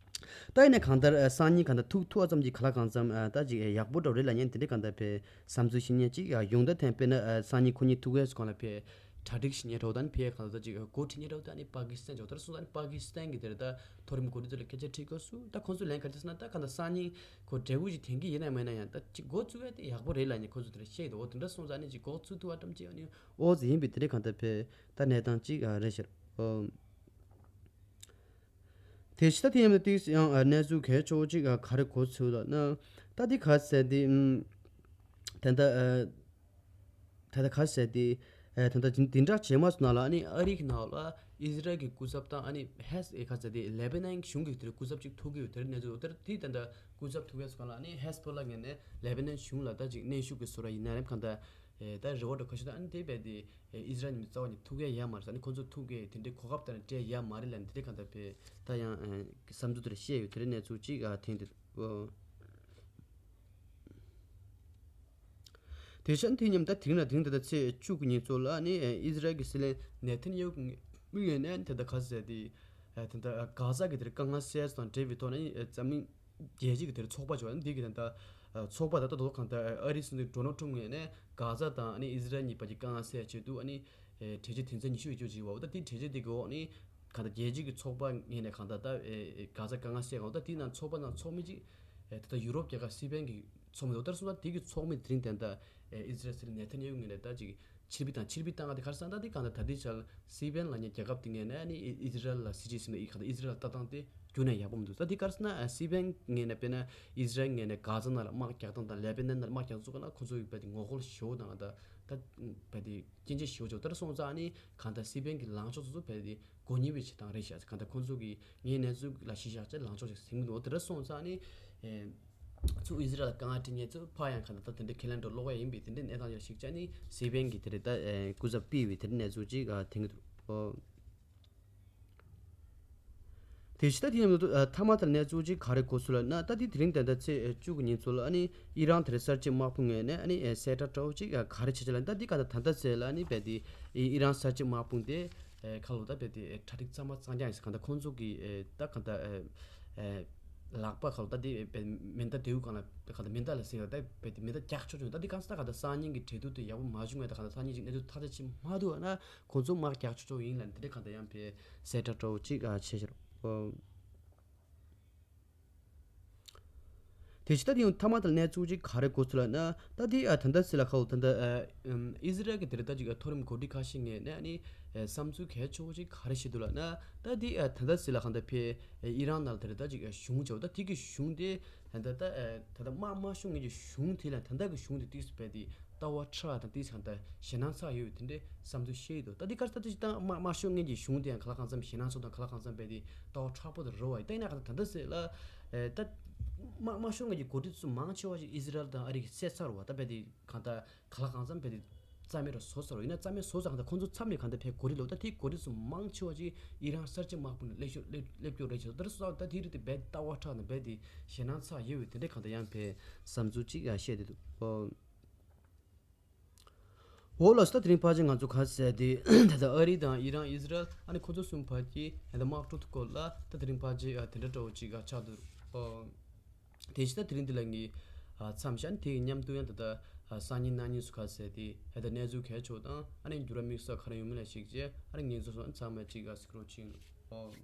ད་ཡིན་ནའི་གང་ལྟར་ཨ་སང་ཉིན་གང་ལྟར་ཐུག་ཐུག་པ་ཙམ་གྱིས་ག་ལ་གང་འཚམ་ཨ་ད་ཅིག་ཨ་ཡག་པོ་འདྲ་བོ་རེད་ལབ་མཁན་དེ་འདྲ་གང་ལྟར་བས་བསམ་ཚུལ་བཤད་མཁན་ཅིག་ཨ་ཡོང་། ད་ཐེངས་དཔེར་ན་ཨ་སང་ཉིན་ཁོ་གཉིས་ཐུག་ཡས་སུ་གང་ལ་བས་གྲ་སྒྲིག་བྱེད་མཁན་འདྲ་བོ་དང་། ཕར་གང་ལྟར་ཅིག་ཨ་འགོ་ཁྲིད་མཁན་འདྲ་བོ་དང་། ཨ་ནི་པ་ཀི་སི་ཐན་འཇོག་ད་སོང་། ཨ་ནི་པ་ཀི་སི་ཐན་གྱི་དེར་ད་མཐོ་རིམ་འགོ་ཁྲིད་ཚོ་ལ་སྐད་ཆ་དྲིས་སྐབས་སུ་ད་ཁོང་ཚོས་ལན་ག་རེ་བྱས་ན། ད་གང་ལྟར་སང་ཉིན་ཁོ་འབྲས་བུ་ཞིག་ཐོན་གྱི་ཡིན་ན་མིན་ན་ཡང་ད་ཅིག་འགོ་བཙུགས་ཡས་དེ་ཡག་པོ་རེད་ལབ་ནས་ཁོང་ཚོས་དེ་འདྲ་བཤད་འདུག། འོ་དེ་འདྲ་སོང་ཙང་ཨ་ནི་ཅིག་འགོ་བཙུགས་ཐུབ་པ་ཙམ་ཅིག་ཨ་ནི་ཨོ་ཙི་ཡིན་པའི་དེ་འདྲ་གང་ལྟར་བས་ད་གནས་སྟངས་ཅིག་ཨ་རེད་ཤག། ཨོ། དེ་ཕྱི་ད་དེ་ཡིན་ན་ཏིག་ཡང་ཨ་གནས་ཚུལ་གལ་ཆེ་བོ་ཅིག་ཨ་ག་རེ་གོ་ཚུལ་ལབ་ན། ད་དེ་ག་ཟེར་དེ་ཨམ་ད་ལྟ་ཨ་ད་ལྟ་ག་ཟེར་དེ་ཨ་ད་ལྟ་དེ་འདྲ་བྱས་མ་སོང་ན་ལ། ཨ་ནི་ཨ་རི་གི་ནང་ལ་ཨི་ཟི་རལ་གྱི་སྐུ་ཚབ་དང་། ཨ་ནི་ཧེས་ཨེ་ག་ཟེར་དེ་ལེ་བྷ་ནན་གཞུང་གི་དེར་སྐུ་ཚབ་ཅིག་ཐུག་གི་ཡོད། དེར་གནས་ཚུལ་དེར་དེ་ད་ལྟ་སྐུ་ཚབ་ཐུག་ཡས་སོང་ལ། ཨ་ནི་ཧེས་པོ་ལ་ངོས་ནས་ལེ་བྷ་ནན་གཞུང་ལ་ད་ཅིག་གནོན་ཤུགས་ཀྱི་བཟོ་འདྲ་ཡིན་ན་རེད། གང་ལྟར་ཨེ་ད་རེ་བ་འདྲ་ཁ་ཤས་དང་། ཨ་ནི་དེ་བས་དེ་ཨེ་ཨི་ཟི་རལ་ནས་རྩ་བ་ནས་ཐུག་ཡས་ཡོད་མ་རེད། ཨ་ནི་ཁོང་ཚོ་ཐུག་གི་དེ་འདྲའི་གོ་སྐབས་དེ་འདྲ་སྤྲད་ཡོད་མ་རེད་ལབ་ནས་དེ་འདྲའི་གང་ལྟར་བས་ད་ཡང་ཨེ་བསམ་ཚུལ་དེ་འདྲ་བཤད་ཡོད། དེ་འདྲའི་གནས་ཚུལ་ཅིག་ཨ་ཐོན་འདུག། ཨོ། དེ་བཞིན་དེ་མཉམ་ད་དེ་རིང་ལ་དེ་རིང་ད་ལྟ་ཚེས་བཅུ་གི་ཉིན་ཚོ་ལ་ནི་ཨེ་ཨི་ཟི་རལ་གྱི་སྲིད་བློན་ནེ་ཐན་ཡ་ཧུ་གི་ངོས་ནས་དེ་འདྲ་ག་ཟེར་དེ་ཨེ་དེ་འདྲ་གྷ་ཛ་གི་དེར་དཀའ་ངལ་སེལ་དང་འབྲེལ་བའི་ཐོག་ནས་ཨེ་འཛམ་གླིང་རྒྱལ་སྤྱི་གི་དེར་ཚོགས་པ་བྱས་པ་འདི་གི་ད་ལྟ་ཚོགས་པ་ད་ལྟ་དོ་གང་ལྟར་ཨ་རིའི་སྲིད་འཛིན་ཌོ་ནལ་ཊམ་ངོས་ནས་གྷ་ཛ་དང་ཨ་ནི་ཨི་ཟི་རལ་གཉིས་བར་གྱི་དཀའ་ངལ་སེལ་ཆེད་དུ་ཨ་ནི་གྲོས་ཆོད་དོན་ཚན་ཉི་ཤུ་ཡི་གཅོད་བྱས་པ། འོ་ད་དེ་གྲོས་ཆོད་དེ་གི་འོག་ནས་གང་ལྟར་རྒྱལ་སྤྱི་གི་ཚོགས་པ་ངོས་ནས་གང་ལྟར་ད་གྷ་ཛ་དཀའ་ངལ་སེལ་གང་། འོ་ད་དེའི་ནང་ཚོགས་པ་ནང་ཚོགས་མི་གཅིག་ད་ལྟ་ཡུ་རོབ་རྒྱལ་ཁབ་སི་པན་གྱི་ཚོགས་མི་འདུག། ད་སོང་ཙང་དེ་གི་ཚོགས་མི་དེ་རིང་དེ་ད་ཨི་ཟི་རལ་སྲིད་བློན་ནེ་ཐན་ཡ་ཧུ་ངོས་ནས་ད་ཅིག་ཕྱིར་འབུད་དང་། ཕྱིར་འབུད་བཏང་ང་དེ་ག་རེ་ཟེར་ན། ད་དེ་གང་ལྟར་ད་ལྟའི་ཆར་སི་པན་ལབ་མཁན་རྒྱལ་ཁབ་དེ་ངོས་ནས་ཨ་ནི་ཨི་ཟི་རལ་ལ་སྲིད་ཇུས་ཟིན་པའི་ཨི་གང་ལྟར་ཨི་ཟི་རལ་ལ་ལྟ་སྟངས་དེ་ཁྱོན་ནས་ཡག་པོ་མི་འདུག། ད་དེ་ག་རེ་ཟེར་ན་སི་པན་ངོས་ནས་དཔེར་ན་ཨི་ཟི་རལ་ངོས་ནས་གྷ་ཛ་ནང་ལ་དམག་རྒྱག་སྟངས་དང་ལེ་པེ་ནན་ནང་ལ་དམག་རྒྱག་སྟངས་ཚོ་ག་ན་ཁོ་ཚོ་ཡི་བས་དེ་ངོ་རྒོལ་ཞེ་པོ་དང་། ད་ད་བས་དེ་སྐྱོན་བརྗོད་ཞེ་པོ་བྱས། ད་སོང་ཙང་ཨ་ནི་གང་ལྟར་སི་པན་གྱི་ལངས་ཕྱོགས་ཚོ་ཚོ་བས་དེ་མགོ་རྙོག་པའི་བྱེད་སྟངས་རེད་ཤག། གང་ལྟར་ཁོང་ཚོ་གིས་ངའི་གནས་ཚུལ་ལ་གཞི་བཞག་བྱས་ལངས་ཕྱོགས་ཤིག་ཟིན་གྱི་འདུག། དེ་འདྲ་སོང་ཙང་ཨ་ནི་ཨེ་ཚུར་ཨི་ཟི་རལ་ལ་དཀའ་ངལ་འཕྲད་མཁན་ཚོ་ཕར་ཡང་གང་ལྟར་ད་དེ་འདྲའི་ཁས་ལེན་འགྲོ་ལོག་ཡ་ཡིན་པའི་དེ་འདྲའི་གནས་སྟངས་ཅིག་ཞིག་ཅིག་ཨ་ནི་སི་པན་གྱིས་དེ་རེད་ད་ཨེ་སྐུ་ཚབ་ཕུད་པའི་དེ་འདྲའི་གནས་ཚུལ་ཅིག་ཨ་ཐོན་གྱི་འདུག། ཨོ། དེ་བཞིན་ད་དེ་ཡིན་དུས་ཨ་མཐའ་མ་དེར་གནས་ཚུལ་ཅིག་ག་རེ་གོ་སོང་ལབ་ན། ད་དེ་དེ་རིང་ད་ལྟ་ཚེས་བཅུ་གི་ཉིན་ཚོ་ལ་ཨ་ནི་ཨི་རན་དེ་རིང་གསར་བརྗེ་དམག་དཔུང་ངོས་ནས་ཨ་ནི་ཨེ་གསལ་བསྒྲགས་འདྲ་བོ་ཅིག་ཨ་ག་རེ་བྱས་བྱས་ལབ་ན། ད་དེ་ག་ད་ད་ལྟ་ཚེས་ལ་ཨ་ནི་རྦད་དེ་ཨི་ཨི་རན་གསར་བརྗེ་དམག་དཔུང་དེ་ཨེ་ཁ་ལོ་ད་རྦད་དེ་ཨེ་གྲ་སྒྲིག་གཙང་མ་གཙང་རྐྱང་ཡིན་ཟེར། ག་ད་ཁོང་ཚོ་གི་ཨེ་ད་ག་ད་ཨེ་ཨེ་ལག་པ་ཁ་ལོ་ད་དེ་རྦད་མེ་མདའ་མདེའུ་སྒང་ལ་ག་ད་མེ་མདའ་ལ་ཟེར་ད་རྦད་དེ་མེ་མདའ་རྒྱག་ཆོག་ཆོག་ད་དེ་གང་ཟེར་ད་ག་ད་སང་ཉིན་གི་གྲོས་བསྡུར་དེ་ཡག་པོ་མ་བྱུང་བས། ད་ག་ད་སང་ཉིན་ཅིག་གནས་ཚུལ་ཐག་ཆོད་ཅིག་མ་ཐུབ་ན་ཁོང་ཚོ་དམག་རྒྱག་ཆོག་ཆོག་ཡིན་ལབ་ནས་དེ་འདྲ་ག་ད་ཡང་ཕེ་གསལ་བསྒྲགས་འདྲ་བོ་ཅིག་ཨ་བྱས་ཤག་ཨོ། དེ་བཞིན་ད་དེ་ཡང་མཐའ་མ་དེར་གནས་ཚུལ་ཅིག་ག་རེ་གོ་སོང་ལབ་ན། ད་དེ་ཨ་ད་ལྟ་ཟེར་ལ་ཁ་ལོ་ད་ལྟ་ཨ་ཨམ་ཨི་ཟི་རལ་གྱི་དེ་རེད་ད་ཅིག་ཨ་མཐོ་རིམ་འགོ་ཁྲིད་ཁ་ཤས་ངོས་ནས་ཨ་ནི་ཨ་བསམ་ཚུལ་གལ་ཆེ་བོ་ཅིག་ག་རེ་བཤད་འདུག་ལབ་ན། ད་དེ་ཨ་ད་ལྟ་ཟེར་ལ་ག་ད་ཕེ་ཨ་ཨི་རན་ནང་ལ་དེ་རེད་ད་ཅིག་ཨ་གཞུང་བྱས་པ། ད་དེ་གི་གཞུང་དེ་ད་ལྟ་ད་ཨ་ད་ལྟ་དམག་དམག་ཤོར་སྔོན་གྱི་གཞུང་དེ་ལ་ད་ལྟ་གི་གཞུང་དེ་ཏིག་ཙམ་རྦད་དེ་ལྟ་བ་ཕྲ་དང་ཏིག་ཙམ་ག་ད་ཞེད་སྣང་ཚ་ཡོད་པའི་དེ་འདྲའི་བསམ་ཚུལ་བཤད་ཡོད་འདུག་ད་འདི་གར་ད་ལྟ་ཅིག་ད་དམག་དམག་ཤོར་སྔོན་གྱི་གཞུང་དེ་ཡང་ག་ལ་གང་འཚམ་ཞེད་སྣང་ཚ་དང་ག་ལ་གང་འཚམ་རྦད་དེ་ལྟ་བ་མཁྲེགས་པོ་དང་རེད་བ། ཡིན་ད་ཡིན་ན་ག་ད་ད་ལྟ་ཟེར་ལ་ཨེ་ད་དམག་དམག་ཤོར་སྔོན་གྱི་འགོ་ཁྲིད་ཚོ་མང་ཆེ་བ་ཞིག་ཨི་ཟི་རལ་དང་ཨ་རི་གིས་བསད་ཚར་བ། ད་རྦད་དེ་གང་ད་ག་ལ་གང་འཚམ་རྦད་དེ་རྩ་མེད་རུ་བཟོས་ཚར་བ། ཡིན་ན་རྩ་མེད་བཟོས་ཚར་གང་ད་ཁོང་ཚོ་མཚམས་ནས་གང་ད་ཕེ་འགོ་ཁྲིད་ལོ་ད་དེའི་འགོ་ཁྲིད་ཚོ་མང་ཆེ་བ་ཞིག་ཨི་རན་གསར་བརྗེ་དམག་དཔུང་ནས་སླེབས་ཤོག་སླེབས་སླེབས་སྐྱོར་རེད་བྱས། ད་རེས་སོ་ད་དེའི་རིགས་དེ་རྦད་ལྟ་བ་མཁྲེགས་ནས་རྦད་དེ་ཞེད་སྣང་ཚ་ཡོད་པའི་དེ་འདྲའི་གང་ད་ཡང་ཕེ་བསམ་ཚུལ་ཅིག་ཨ་བཤད་བསྡད་འདུག་ཨོ། འོ་ལགས་སོ། ད་དེ་རིང་ཕལ་ཆེར་ང་ཚོ་ག་ཟེར་དེ་ད་ལྟ་ཨ་རི་དང་ཨི་རན་ཨི་ཟི་རལ་ཨ་ནི་ཁོ་ཚོ་གསུམ་བར་གྱི་ད་ལྟ་དམག་འཁྲུག་སྐོར་ལ་ད་དེ་རིང་ཕལ་ཆེར་ཨ་དེ་འདྲ་འདྲ་བོ་ཅིག་ཨ་ཆགས་འདུག་ཨོ། དེ་བཞིན་ད་དེ་རིང་འདི་ལ་ངས་ཨ་མཚམས་བཞག་ནས་དེ་གི་མཉམ་དུ་ཡང་ད་ལྟ་ཨ་སང་ཉིན་གནངས་ཉིན་སུ་ག་ཟེར་དེ་ད་ལྟ་གནས་ཚུལ་གལ་ཆེ་བོ་དང་ཨ་ནི་འགྱུར་བ་དམིགས་བསལ་ག་རེ་ཡོང་མིན་ལ་གཞིགས་བྱས་ཨ་ནི་ངས་ཚོ་སོང་ཚང་མ་ཅིག་ཨ་གཟིགས་རོགས་བྱེད་ཨོ།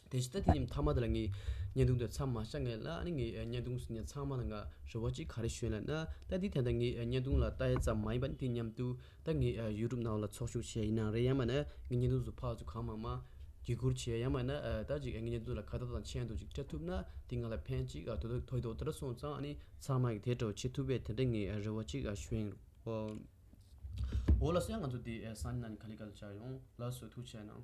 དེ་བཞིན་ད་དེ་ཉིན་མཐའ་མ་དེ་ལ་ངས་བརྙན་ཐུང་དེ་མཚམས་མ་བཞག་སྔོན་ལ་ཨ་ནི་ངས་བརྙན་ཐུང་གཟིགས་མཁན་ཚང་མ་ལ་ང་རེ་བ་གཅིག་ག་རེ་ཞུ་ཡིན་ལབ་ན། ད་འདི་ད་ལྟ་ངས་བརྙན་ཐུང་ལ་ལྟ་ཡ་ཙམ་མ་ཡིན་པ་ནི་དེ་མཉམ་དུ་ད་ངས་ཡུ་ཊུབ་ནང་ལ་ཚོགས་ཞུགས་བྱས་ཡིན་ནའང་རེད། ཡང་མིན་ན་ངའི་བརྙན་ཐུང་ཚོ་ཕར་ཚུར་གང་མང་མང་བརྒྱུད་བསྐུར་བྱས། ཡང་མིན་ན་ད་ཅིག་ངའི་བརྙན་ཐུང་ལ་ཁ་ཏ་དང་མཆན་དུ་ཅིག་སྤྲད་ཐུབ་ན་དེ་ང་ལ་ཕན་ཅིག་དོ་དོ་དོ་དོ་དེ་འདྲ་སོང་ཙང་ཨ་ནི་ཚང་མ་གིས་དེ་འདྲ་བྱེད་ཐུབ་པའི་དེ་འདྲ་ངས་རེ་བ་གཅིག་ཞུ་ཡིན། འོ་ལགས་སོ། ཡང་ང་ཚོ་དེ་སང་ཉིན་གནངས་ཉིན་ག་ལེ་ག་ལེ་བཅར་ཡོང་། ལགས་སོ། ཐུགས་རྗེ་གནང་།